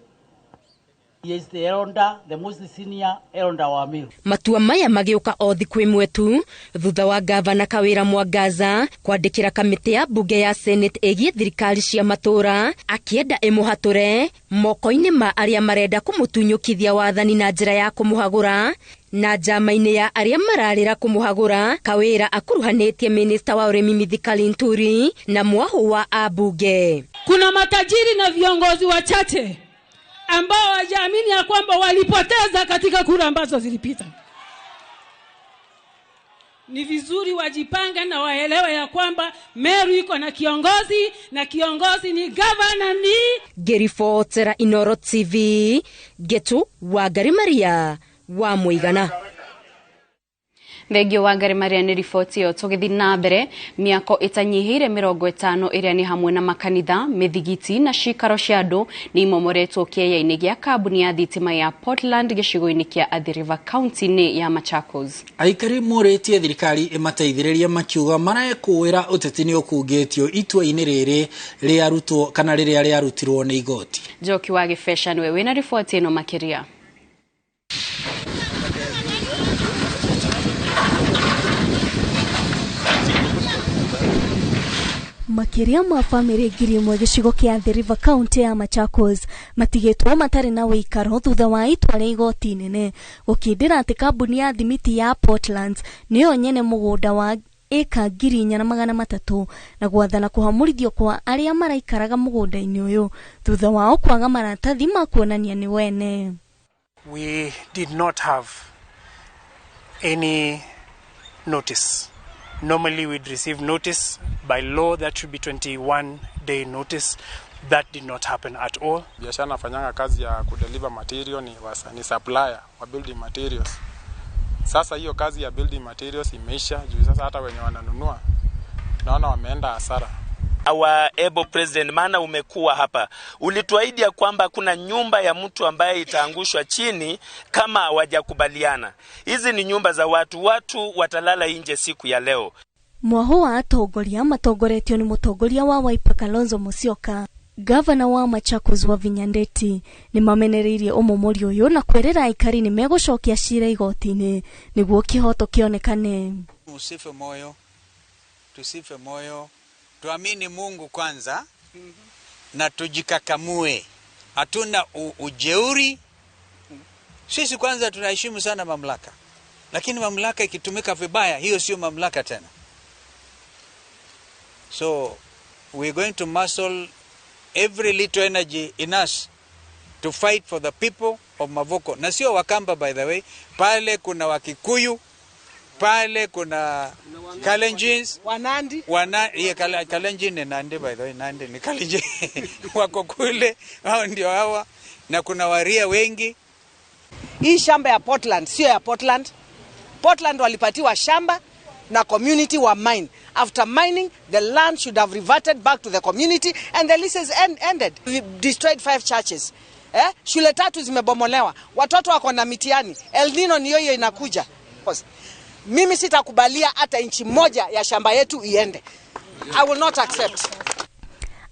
He is the elder, the most senior elder wa Meru. Matua maya magĩũka o thikũ ĩmwe tu thutha wa gavana Kawĩra Mwangaza kwandĩkĩra kamĩtĩ ya mbunge ya Senate ĩgiĩ thirikari cia matũũra akĩenda ĩmũhatũre moko-inĩ ma arĩa marenda kũmũtunyũkithia wathani na njĩra ya kũmũhagũra na njama-inĩ ya arĩa mararĩra kũmũhagũra. Kawĩra akuruhanĩtie minista wa ũrĩmi Mithika Linturi na mwahũ wa ambunge. Kuna matajiri na viongozi wachache ambao wajaamini ya kwamba walipoteza katika kura ambazo zilipita. Ni vizuri wajipange na waelewe ya kwamba Meru iko na kiongozi, na kiongozi ni gavana ni Gerifotera. Inooro TV, Getu Wangari Maria wa Mũigana. Thengio wa Ngari Maria nĩ riboti ĩyo. Tũgĩthiĩ na mbere, mĩako ĩtanyihĩire 50 ĩrĩa nĩ hamwe na makanitha, mĩthigiti na cikaro cia andũ nĩ imomoretwo kĩeya-inĩ gĩa kambuni ya thitima ya Portland gĩcigo-inĩ kĩa Athi River kaunti-inĩ ya Machakos. Aikari morĩtie thirikari ĩmateithĩrĩrie makiuga marekũĩra ũteti nĩ ũkungĩtio itua-inĩ rĩrĩ rĩarutwo kana rĩrĩa rĩarutirwo nĩ igoti. Njoki wa Gĩbeca nĩwe wĩna riboti ĩno makĩria. Makĩria ma bamĩrĩ 1000 gĩcigo kĩa Athi River kaunti ya Machakos matigĩtwo matarĩ na wĩikaro thutha wa itua rĩa igoti inene gũkindĩra atĩ kambuni ya thimiti ya Portlands nĩyo nyene mũgũnda wa ĩka 4300 na gwathana kũhamũrithio kwa arĩa maraikaraga mũgũnda-inĩ ũyũ thutha wao kwaga maratathi ma kuonania nĩ wene. We did not have any notice. Normally we'd receive notice. By law that should be 21-day notice. That did not happen at all. Biashara nafanyanga kazi ya kudeliver material, ni supplier wa building materials. Sasa hiyo kazi ya building materials imeisha juu sasa hata wenye wananunua naona wameenda hasara. Our able president, maana umekuwa hapa, ulituahidi ya kwamba kuna nyumba ya mtu ambaye itaangushwa chini kama hawajakubaliana. Hizi ni nyumba za watu, watu watalala nje siku ya leo. Mwaho wa atongoria matongoretio ni mutongoria wa Wiper Kalonzo Musyoka, gavana wa Machakos wa Vinyandeti ni mamenereirie umomori uyu na kwerera aikari ni megucokia cira igoti-inĩ niguo kihoto kionekane. Usife moyo, tusife moyo, tuamini Mungu kwanza na tujikakamue. Hatuna ujeuri. Sisi kwanza tunaheshimu sana mamlaka, lakini mamlaka ikitumika vibaya, hiyo sio mamlaka tena. So we're going to muscle every little energy in us to fight for the people of Mavoko. Na sio Wakamba, by the way. Pale kuna Wakikuyu, pale kuna Kalenjins, Wanandi. Kalenjin ni Nandi, by the way. Nandi ni Kalenjin. Wako kule, hao ndio hawa. Na kuna Waria wengi. Hii shamba ya Portland sio ya Portland. Portland walipatiwa shamba na community wa mine. After mining, the land should have reverted back to the community and the leases ended. We destroyed 5 churches. Shule 3 zimebomolewa. Watoto wako na mitihani. El Nino ni hiyo inakuja. Mimi sitakubalia hata inchi moja ya shamba yetu iende. I will not accept.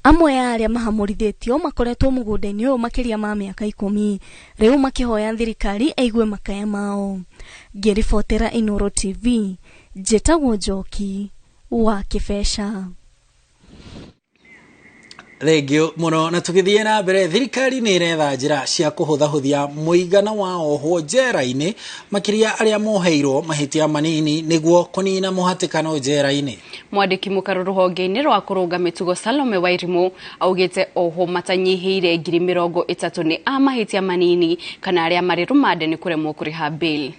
Amwe ya arĩa mahamũrithĩtio makoretwo mũgũnda-inĩ ũyũ makĩria ma mĩaka 10 rĩu makĩhoya thirikari aigue makaya mao. Ngĩribotera Inooro TV, njĩtagwo Njoki wa Kĩbeca. Thengio mũno. Na tũgĩthiĩ na mbere, thirikari nĩ ĩretha njĩra cia kũhũthahũthia mũigana wa ohwo njera-inĩ makĩria arĩa moheirwo mahĩtia manini nĩguo kũnina mũhatĩkano njera-inĩ. Mwandĩki mũkaru rũhonge-inĩ rwa kũrũnga mĩtugo Salome Wairimu augĩte ohwo matanyihĩire 30,000 nĩ a mahĩtia manini kana arĩa marĩ rũmande nĩ kũremwo kũrĩha bail.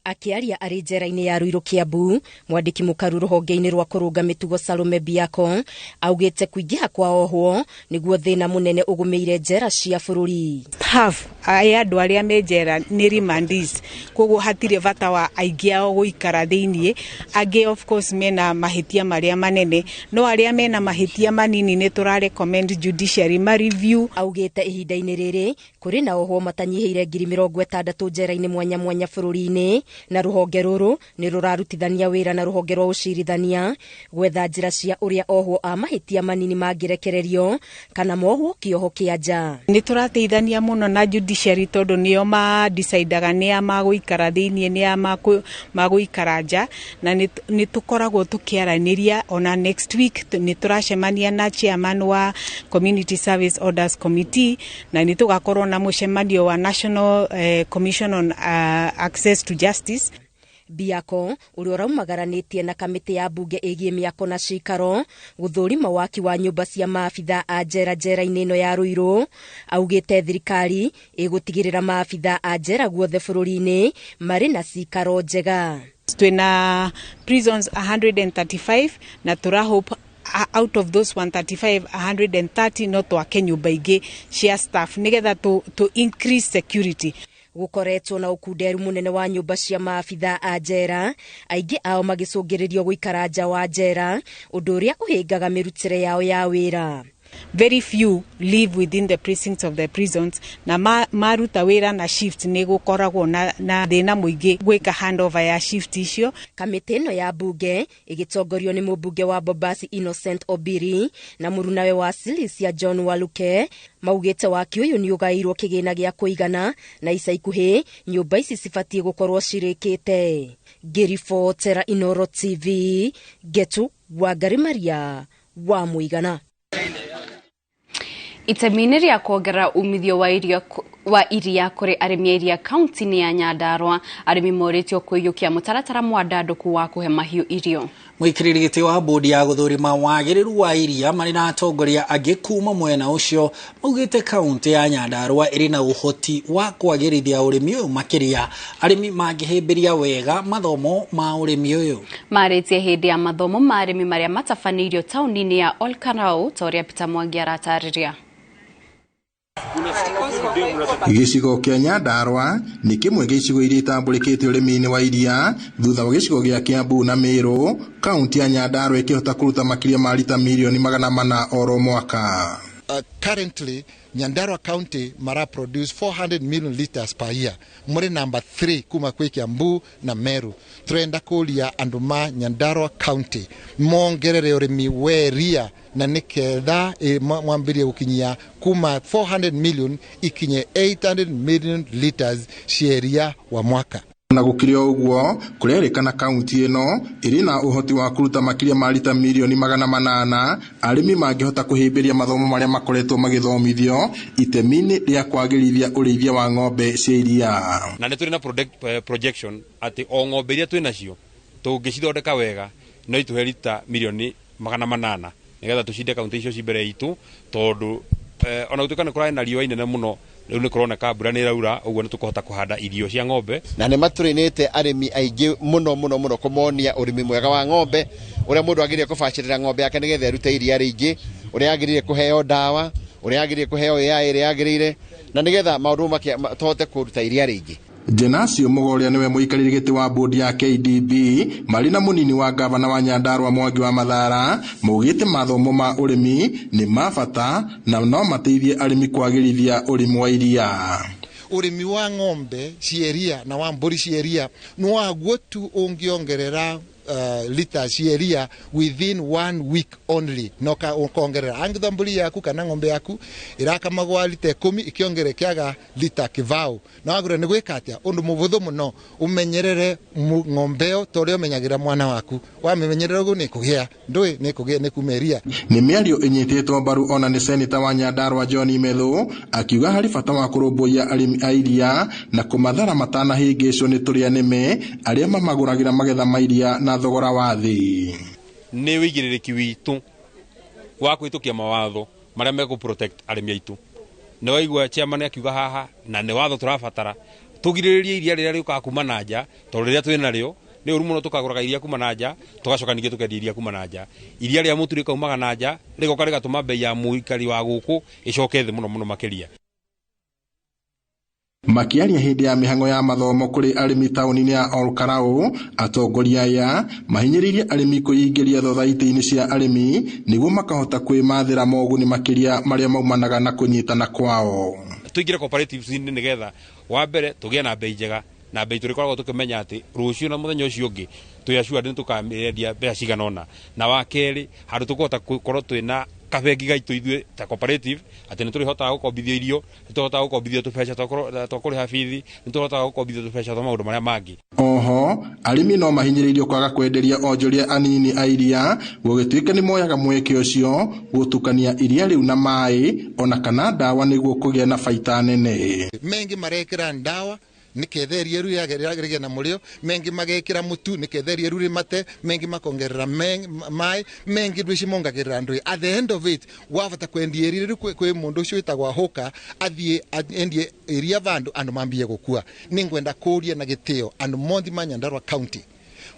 Akiaria arĩ njera-inĩ ya Ruiru Kiambu, mwandĩki mũkaru rũhonge-inĩ rwa kũrũnga mĩtugo Salome Biako augĩte kũingĩha kwa ohwo nĩguo thĩna mũnene ũgũmĩire njera cia bũrũri. Half ya andũ arĩa me njera nĩ remandees, koguo hatirĩ bata wa aingĩ ao gũikara thĩiniĩ. Angĩ of course mena mahĩtia marĩa manene, no arĩa mena mahĩtia manini nĩ tũra recommend judiciary ma review. Augĩte ihinda-inĩ rĩrĩ kũrĩ na ohwo matanyihĩire 60,000 njera-inĩ mwanya mwanya bũrũri-inĩ, na rũhonge rũrũ nĩ rũrarutithania wĩra na rũhonge rwa ũcirithania gwetha njĩra cia ũrĩa ohwo a mahĩtia manini mangĩrekererio kana mohwo kĩoho kĩa nja. Nĩ tũrateithania mũno na judiciary tondũ nĩo ma decidaga nĩa magũikara thĩiniĩ nĩa magũikara nja, na nĩ tũkoragwo tũkĩaranĩria. Ona next week nĩ tũracemania na chairman wa Community Service Orders Committee, na nĩ tũgakorwo na mũcemanio wa National Commission on Access to Justice. Biako ũrĩa ũraumagaranĩtie na kamĩtĩ ya mbunge ĩgiĩ mĩako na cikaro gũthũrima waki wa nyũmba cia maabitha a njera njera-inĩ ĩno ya Ruiru augĩte thirikari ĩgũtigĩrĩra maabitha a njera guothe bũrũri-inĩ marĩ na cikaro njega. Twĩna prisons 135 na tũra hope out of those 135 130 no twake nyũmba ingĩ cia staff nĩgetha to increase security. Gũkoretwo na ũkunderu mũnene wa nyũmba cia maabitha a njera, aingĩ ao magĩcũngĩrĩrio gũikara nja wa njera, ũndũ ũrĩa ũhĩngaga mĩrutĩre yao ya wĩra. Very few live within the precincts of the prisons na maruta wĩra na shift nĩ gũkoragwo na thĩna mũingĩ gwĩka handover ya shift icio. Kamĩtĩ ĩno ya mbunge ĩgĩtongorio nĩ mũmbunge wa Bombasi Innocent Obiri na mũrunawe wa Silisia John Waluke maugĩte waki ũyũ nĩ ũgaĩirwo kĩgĩna gĩa kũigana na ica ikuhĩ nyũmba ici cibatiĩ gũkorwo cirĩkĩte. Ngĩribotera Inoro TV, Ngetu Wangari Maria wa Mũigana. Itemi-inĩ rĩa kuongerera umithio wa iria kũrĩ arĩmi a iria kaunti-inĩ ya Nyandarua, arĩmi morĩtio kũiyũkia mũtaratara mwandandũku wa kũhe mahiũ irio. Mũikarĩri gĩtĩ wa bodi ya gũthũrima wagĩrĩru wa iria marĩ na atongoria angĩ kuma mwena ũcio maugĩte kaunti ya Nyandarua ĩrĩ na ũhoti wa kwagĩrithia ũrĩmi ũyũ makĩria arĩmi mangĩhĩmbĩria wega mathomo ma ũrĩmi ũyũ. Marĩtie hĩndĩ ya mathomo ma arĩmi marĩa matabanĩirio taũni-inĩ ya Olkalau ta ũrĩa Peter Mwangi aratarĩria. Gĩcigo kĩa Nyandarua nĩ kĩmwe gĩa icigo iria itambũrĩkĩte ũrĩmi-inĩ wa iria thutha wa gĩcigo gĩa Kiambu na Meru. Kaunti ya Nyandarua ĩkĩhota kũruta makĩria ma rita mirioni 400 oro mwaka. Currently Nyandarua County mara produce 400 million liters per year. Muri number 3 kuma kwi Kiambu na Meru. Turenda kuria andu ma Nyandarua County mongerere urimi weria na niketha mwambirie gukinyia kuma 400 million ikinye 800 million liters cieria wa mwaka. Na gũkĩrĩ o ũguo kũrerĩkana kaunti ĩno ĩrĩ na ũhoti wa kũruta makĩria ma rita mirioni 800 arĩmi mangĩhota kũhĩmbĩria mathomo marĩa makoretwo magĩthomithio itemi-inĩ rĩa kwagĩrithia ũrĩithia wa ng'ombe cia iria. Na nĩ tũrĩ na projection atĩ o ng'ombe iria twĩ nacio tũngĩcithondeka wega no itũhe rita mirioni 800 nĩgetha tũcinde kaunti icio ci mbere itũ, tondũ ona gũtuĩka nĩ kũrarĩ na riũa inene mũno rĩu nĩ kũroneka mbura nĩ ĩraura, ũguo nĩ tũkũhota kũhanda irio cia ng'ombe. Na nĩ matũrĩnĩte arĩmi aingĩ mũno mũno mũno kũmonia ũrĩmi mwega wa ng'ombe, ũrĩa mũndũ agĩrĩire kũbacĩrĩra ng'ombe yake nĩgetha ĩrute iria rĩingĩ, ũrĩa agĩrĩire kũheo ndawa, ũrĩa agĩrĩire kũheo AI ĩrĩa yagĩrĩire, na nĩgetha maũndũ tũhote kũruta iria rĩingĩ. Jenasio Mũgoria nĩwe mũikarĩri gĩtĩ wa bodi ya KDB marĩ na mũnini wa gavana wa Nyandarua Mwangi wa Mathara maugĩte mathomo ma ũrĩmi nĩ ma bata na no mateithie arĩmi kwagĩrithia ũrĩmi wa iria. Ũrĩmi wa ng'ombe cia iria na wa mbũri cia iria nĩ waguo tu ũngĩongerera lita cia iria within 1 week only, no ka ukongerera angitha mbũri yaku kana ng'ombe yaku irakamagwa lita 10 ikiongerekeaga lita kibao na wagure nĩ gwĩka atĩa ũndũ mũbũthũ mũno ũmenyerere ng'ombe ĩyo ta ũrĩa ũmenyagĩra mwana waku, wamĩmenyerera ũguo nĩ kũgĩa ndũĩ nĩ kũgĩa nĩ kuma iria. Nĩ mĩario ĩnyitĩtwo mbaru ona nĩ seneta wa Nyandarua John Methu akiuga harĩ bata wa kũrũmbũiya arĩmi a iria na kũmathara matanahĩngĩcwo nĩ tũrĩa nĩme arĩa mamagũragĩra magetha ma iria na thogora wa thĩ. Nĩ wĩigĩrĩrĩki witũ wa kũhĩtũkia mawatho marĩa mekũ protect arĩmi aitũ. Nĩ waigua chairman akiuga haha na nĩ watho tũrabatara tũgirĩrĩrie iria rĩrĩa rĩũkaga kuma na nja, tondũ rĩrĩa twĩ narĩo nĩ ũru mũno tũkagũraga iria kuma na nja tũgacoka ningĩ tũkendia iria kuma na nja. Iria rĩa mũtu rĩkaumaga na nja rĩgoka rĩgatũma bei ya mũikari wa gũkũ ĩcoke thĩ mũno mũno makĩria. Makiaria hĩndĩ ya mĩhang'o ya mathomo kũrĩ arĩmi taũni-inĩ ya Olkalau, atongoria aya mahinyĩrĩirie arĩmi kwĩingĩria thothaitĩ-inĩ cia arĩmi nĩguo makahota kwĩmathĩra moguni makĩria marĩa maumanaga na kũnyitana kwao. Tũingĩre cooperatives-inĩ nĩgetha wa mbere tũgĩe na bei njega na bei tũrĩkoragwo tũkĩmenya atĩ rũciũ na mũthenya ũcio ũngĩ twĩ assured nĩ tũkamĩendia mbeca cigana ũna, na wa kerĩ handũ tũkũhota gũkorwo twĩna kabengi gaitũ ithuĩ ta cooperative atĩ nĩ tũrĩhotaga gũkombithio irio, nĩ tũhotaga gũkombithio tũbeca twa kũrĩha bithi, nĩ tũhotaga gũkombithio tũbeca twa maũndũ marĩa mangĩ. Oho arĩmi no mahinyĩrĩirio kwaga kwenderia onjoria anini a iria gũgĩtuĩka nĩ moyaga mweke ũcio gũtukania iria rĩu na maĩ ona kana ndawa nĩguo kũgĩa na baita nene. Mengi marekĩra ndawa niketha iria rĩu rĩagĩrĩria na mũrĩo, mengi magekĩra mũtu niketha iria rĩu rĩmate, mengi makongerera maĩ, mengi ndũ mongagĩrĩra ndũ. At the end of it wabata kwendia iria rĩu kwĩ mũndũ ũcio wĩtagwo hũka athiĩ endie iria vandũ andũ mambie gũkua. Nĩngwenda kũria na gĩtĩo andũ mothi ma Nyandarua County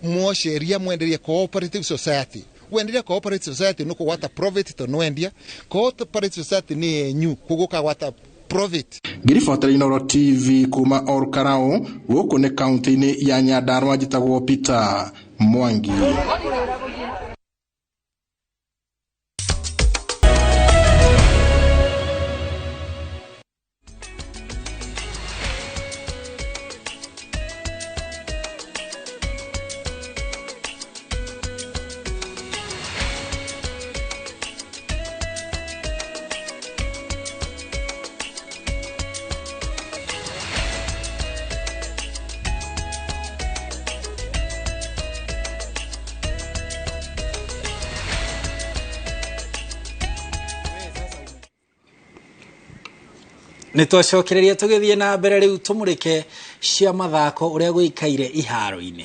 mwoce iria mwenderie cooperative society. Wenderia cooperative society nĩ kũgwata profit to nwendia. Cooperative society nĩ yenyu kũgũka gwata Profit. Ngĩribotera Inooro TV kuma Olkalau, gũkũ nĩ kaunti-inĩ ya Nyandarua, njĩtagwo Peter Mwangi. Nĩ twacokereria tũgĩthiĩ na mbere rĩu tũmũrĩke cia mathako ũrĩa gũikaire iharo-inĩ.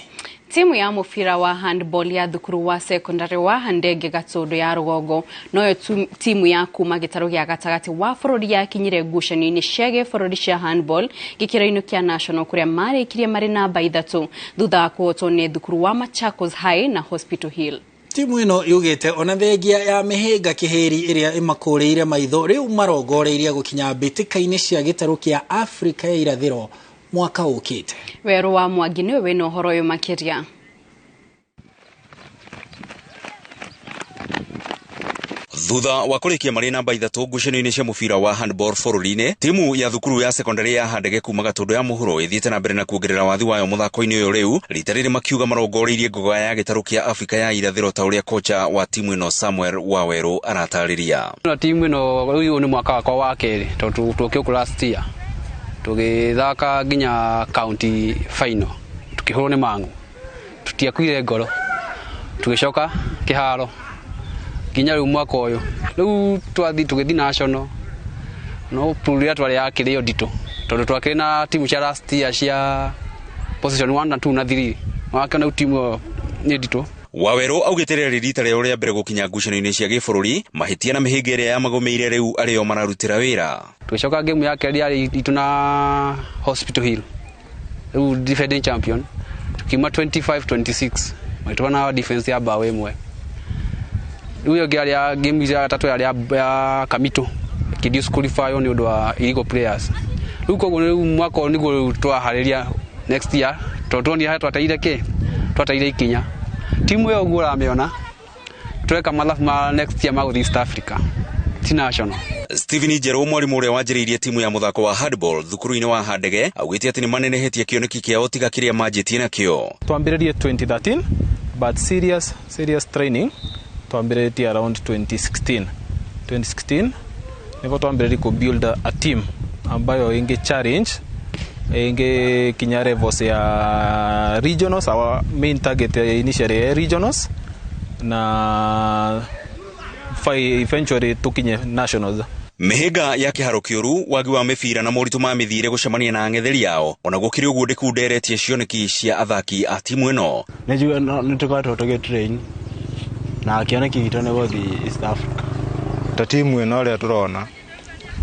Timu ya mũbira wa handball ya thukuru wa secondary wa Handege Gatũndũ ya rũgongo noyo timu ya kuma gĩtarũ gĩa gatagatĩ wa bũrũri yakinyire ngucanio-inĩ cia gĩbũrũri cia handball gĩkĩro-inĩ kĩa national kũrĩa marĩkirie marĩ namba 3 thutha wa kũhotwo nĩ thukuru wa Machakos High na Hospital Hill. Timu ĩno yugĩte ona thengia ya mĩhĩnga kĩhĩri ĩrĩa ĩmakũrĩire maitho rĩu marongoreirie gũkinya mbĩtĩka-inĩ cia gĩtarũ kĩa Afrika ya irathĩro mwaka ũkĩte. Werũ wa Mwangi nĩwe wĩna ũhoro ũyũ makĩria. Thutha wa kũrĩkia marĩ namba 3 ngucanio-inĩ cia mũbira wa handball bũrũri-inĩ, timu ya thukuru ya sekondari ya Handege kuma Gatũndũ ya mũhuro ĩthiĩte na mbere na kuongerera wathi wayo mũthako-inĩ ũyũ rĩu rita rĩrĩ makiuga marongoreirie ngoga ya gĩtarũ kĩa Afrika ya irathĩro ta ũrĩa kocha wa timu ĩno Samuel Wawerũ aratarĩria. Na timu ĩno ũyũ nĩ mwaka wakwa wa kerĩ tondũ twokire last year tũgĩthaka nginya county final tukĩhũrwo nĩ Mang'u, tutiakuire ngoro tũgĩcoka kĩharo nginya rĩu mwaka ũyũ rĩu twathi tũgĩthiĩ national no pool ĩrĩa twarĩ yakĩrĩ yo nditũ tondũ twakĩrĩ na timu cia last year cia position 1 na 2 na 3 wakĩona rĩu timu ĩyo nĩ nditũ. Wawerũ augĩte rĩarĩ rita rĩao rĩa mbere gũkinya ngucanio-inĩ cia gĩbũrũri, mahĩtia na mĩhĩnga ĩrĩa yamagũmĩire rĩu arĩo mararutĩra wĩra. Tũgĩcoka game ya kerĩ yarĩ itũ na Hospital Hill rĩu defending champion tukiuma 25-26 magĩtũra na defense ya bao ĩmwe. Rĩu ĩyo ĩngĩ yarĩ ya game ya gatatũ yarĩ ya Kamito ĩkĩdisqualify nĩ ũndũ wa illegal players. Rĩu koguo rĩu mwaka ũyũ nĩguo rĩu twaharĩria next year tondũ tuonire harĩa twateire kĩ twateire ikinya. Timu ĩyo ũguo ũramĩona tweka mathabu ma next year magũthiĩ East Africa ti national. Stephen Njerũ mwarimu ũrĩa wanjĩrĩirie timu ya mũthako wa handball thukuru-inĩ wa Handege augĩte atĩ nĩ manenehetie kĩoneki kĩao tiga kĩrĩa manjĩtie nakĩo. Twambĩrĩrie 2013 but serious training twambĩrĩrie around 2016. 2016 nĩguo twambĩrĩrie ku build a team ambayo inge challenge inge kinya levels ya regionals. Our main target initially ya regionals na eventually tukinye nationals. Mĩhĩnga ya kĩharo kĩũru, wagi wa mĩbira na moritũ ma mĩthiĩre gũcemania na ang'etheri ao ona gũkĩrĩ ũguo ndĩkunderetie cioneki cia athaki a timu ĩno. Nĩ tũkoretwo tũgĩ train na kĩoneki gitũ nĩ gũthiĩ East Africa. Ta timu ĩno ũrĩa tũrona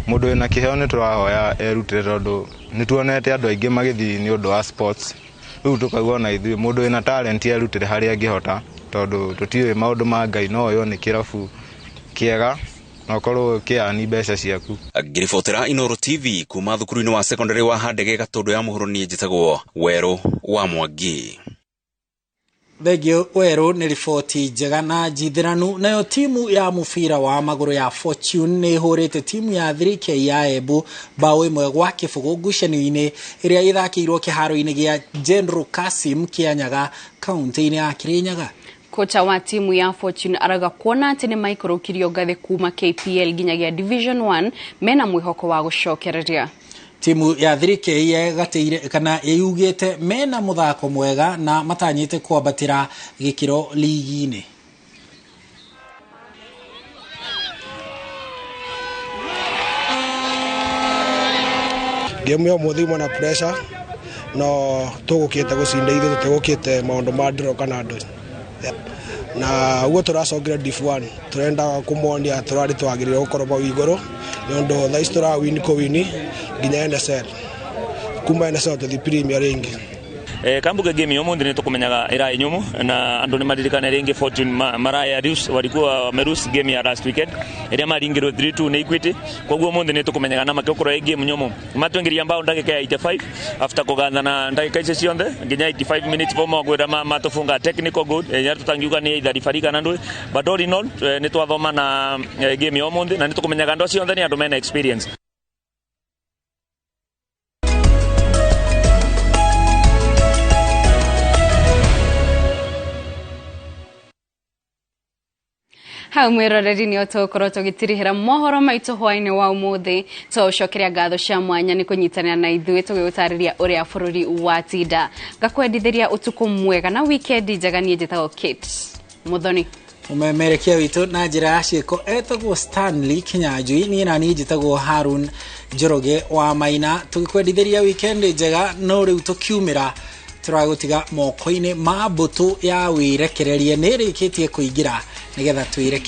mũndũ wĩna kĩheo nĩ tũrahoya erutĩre tondũ nĩ tuonete andũ aingĩ magĩthiĩ nĩ ũndũ wa sports. Rĩu tũkaigua ona ithuĩ mũndũ wĩna talent erutĩre harĩa angĩhota tondũ tũtiũĩ maũndũ ma Ngai, no ũyũ nĩ kĩrabu kĩega na ũkorwo ũkĩani mbeca ciaku. Ngĩribotera Inooro TV kuma thukuru-inĩ wa secondary wa Handege Gatũndũ ya mũhuro, niĩ njĩtagwo Werũ wa Mwangi. Thengio Werũ nĩ riboti njega na njithĩranu. Nayo timu ya mũbira wa magũrũ ya Fortune nĩ ĩhũrĩte timu ya 3K ya Embu bao 1-0 ngucanio-inĩ ĩrĩa ĩthakĩirwo kĩharo-inĩ gĩa General Kasim Kĩanyaga kaunti-inĩ ya Kirinyaga. Kocha wa timu ya Fortune araga kuona atĩ nĩ maikũrũkirio ngathĩ kuma KPL nginyagia Division 1 mena mwĩhoko wa gũcokereria. Timu ya 3K yegatĩire kana yugĩte mena mũthako mwega na matanyĩte kwambatĩra gĩkĩro ligi-inĩ. Game ya ũmũthĩ imwe na pressure no tũgũkĩte gũcinda ithuĩ tũtigũkĩte maũndũ ma draw kana andũ na ũguo tũracokire Div 1 tũrenda kũmonia tũrarĩ twagĩrĩire gũkorwo bau igũrũ nĩ ũndũ thaa ici tũrawini kũwini nginya NSL kuma NSL tũthiĩ Premier rĩngĩ. Kambuge game yo munthi ni tukumenyaga ira nyumu na andu ni maririkane ringi Fortune maraya Rus walikuwa wamerus game ya last weekend iria maringirwo 3-2 ni Equity. Koguo munthi ni tukumenyaga na makiukorwo game nyumu matwingiria mbao ndagika ya 85 after kugathana ndagika icio cionthe nginya 85 minutes bomo gwira matufunga technical goal ya tutangiuga ni either referee kana ndui, but all in all ni twathoma na game yo munthi na ni tukumenyaga ndo cionthe ni andu mena experience. Hau mwiroreri ni otokorwo tugitirihira mohoro maitu hwaini wa umuthi tucokeria ngatho cia mwanya ni kunyitanira na ithuĩ tugigutariria uria bururi watinda. Ngakwendithiria utuku mwega na weekend njega. Niĩ njĩtagwo Kate Muthoni. Umemerekia witũ na njĩra ya ciĩko etagwo Stanley Kinyanjui, niĩ na niĩ njĩtagwo Harun Njoroge wa Maina, tũgĩkwendithĩria weekend njega. No rĩu tũkiumĩra tũragũtiga moko-inĩ ma mbũtũ ya wĩrekererie nĩ ĩrĩkĩtie kũingĩra nĩgetha twĩrekererie.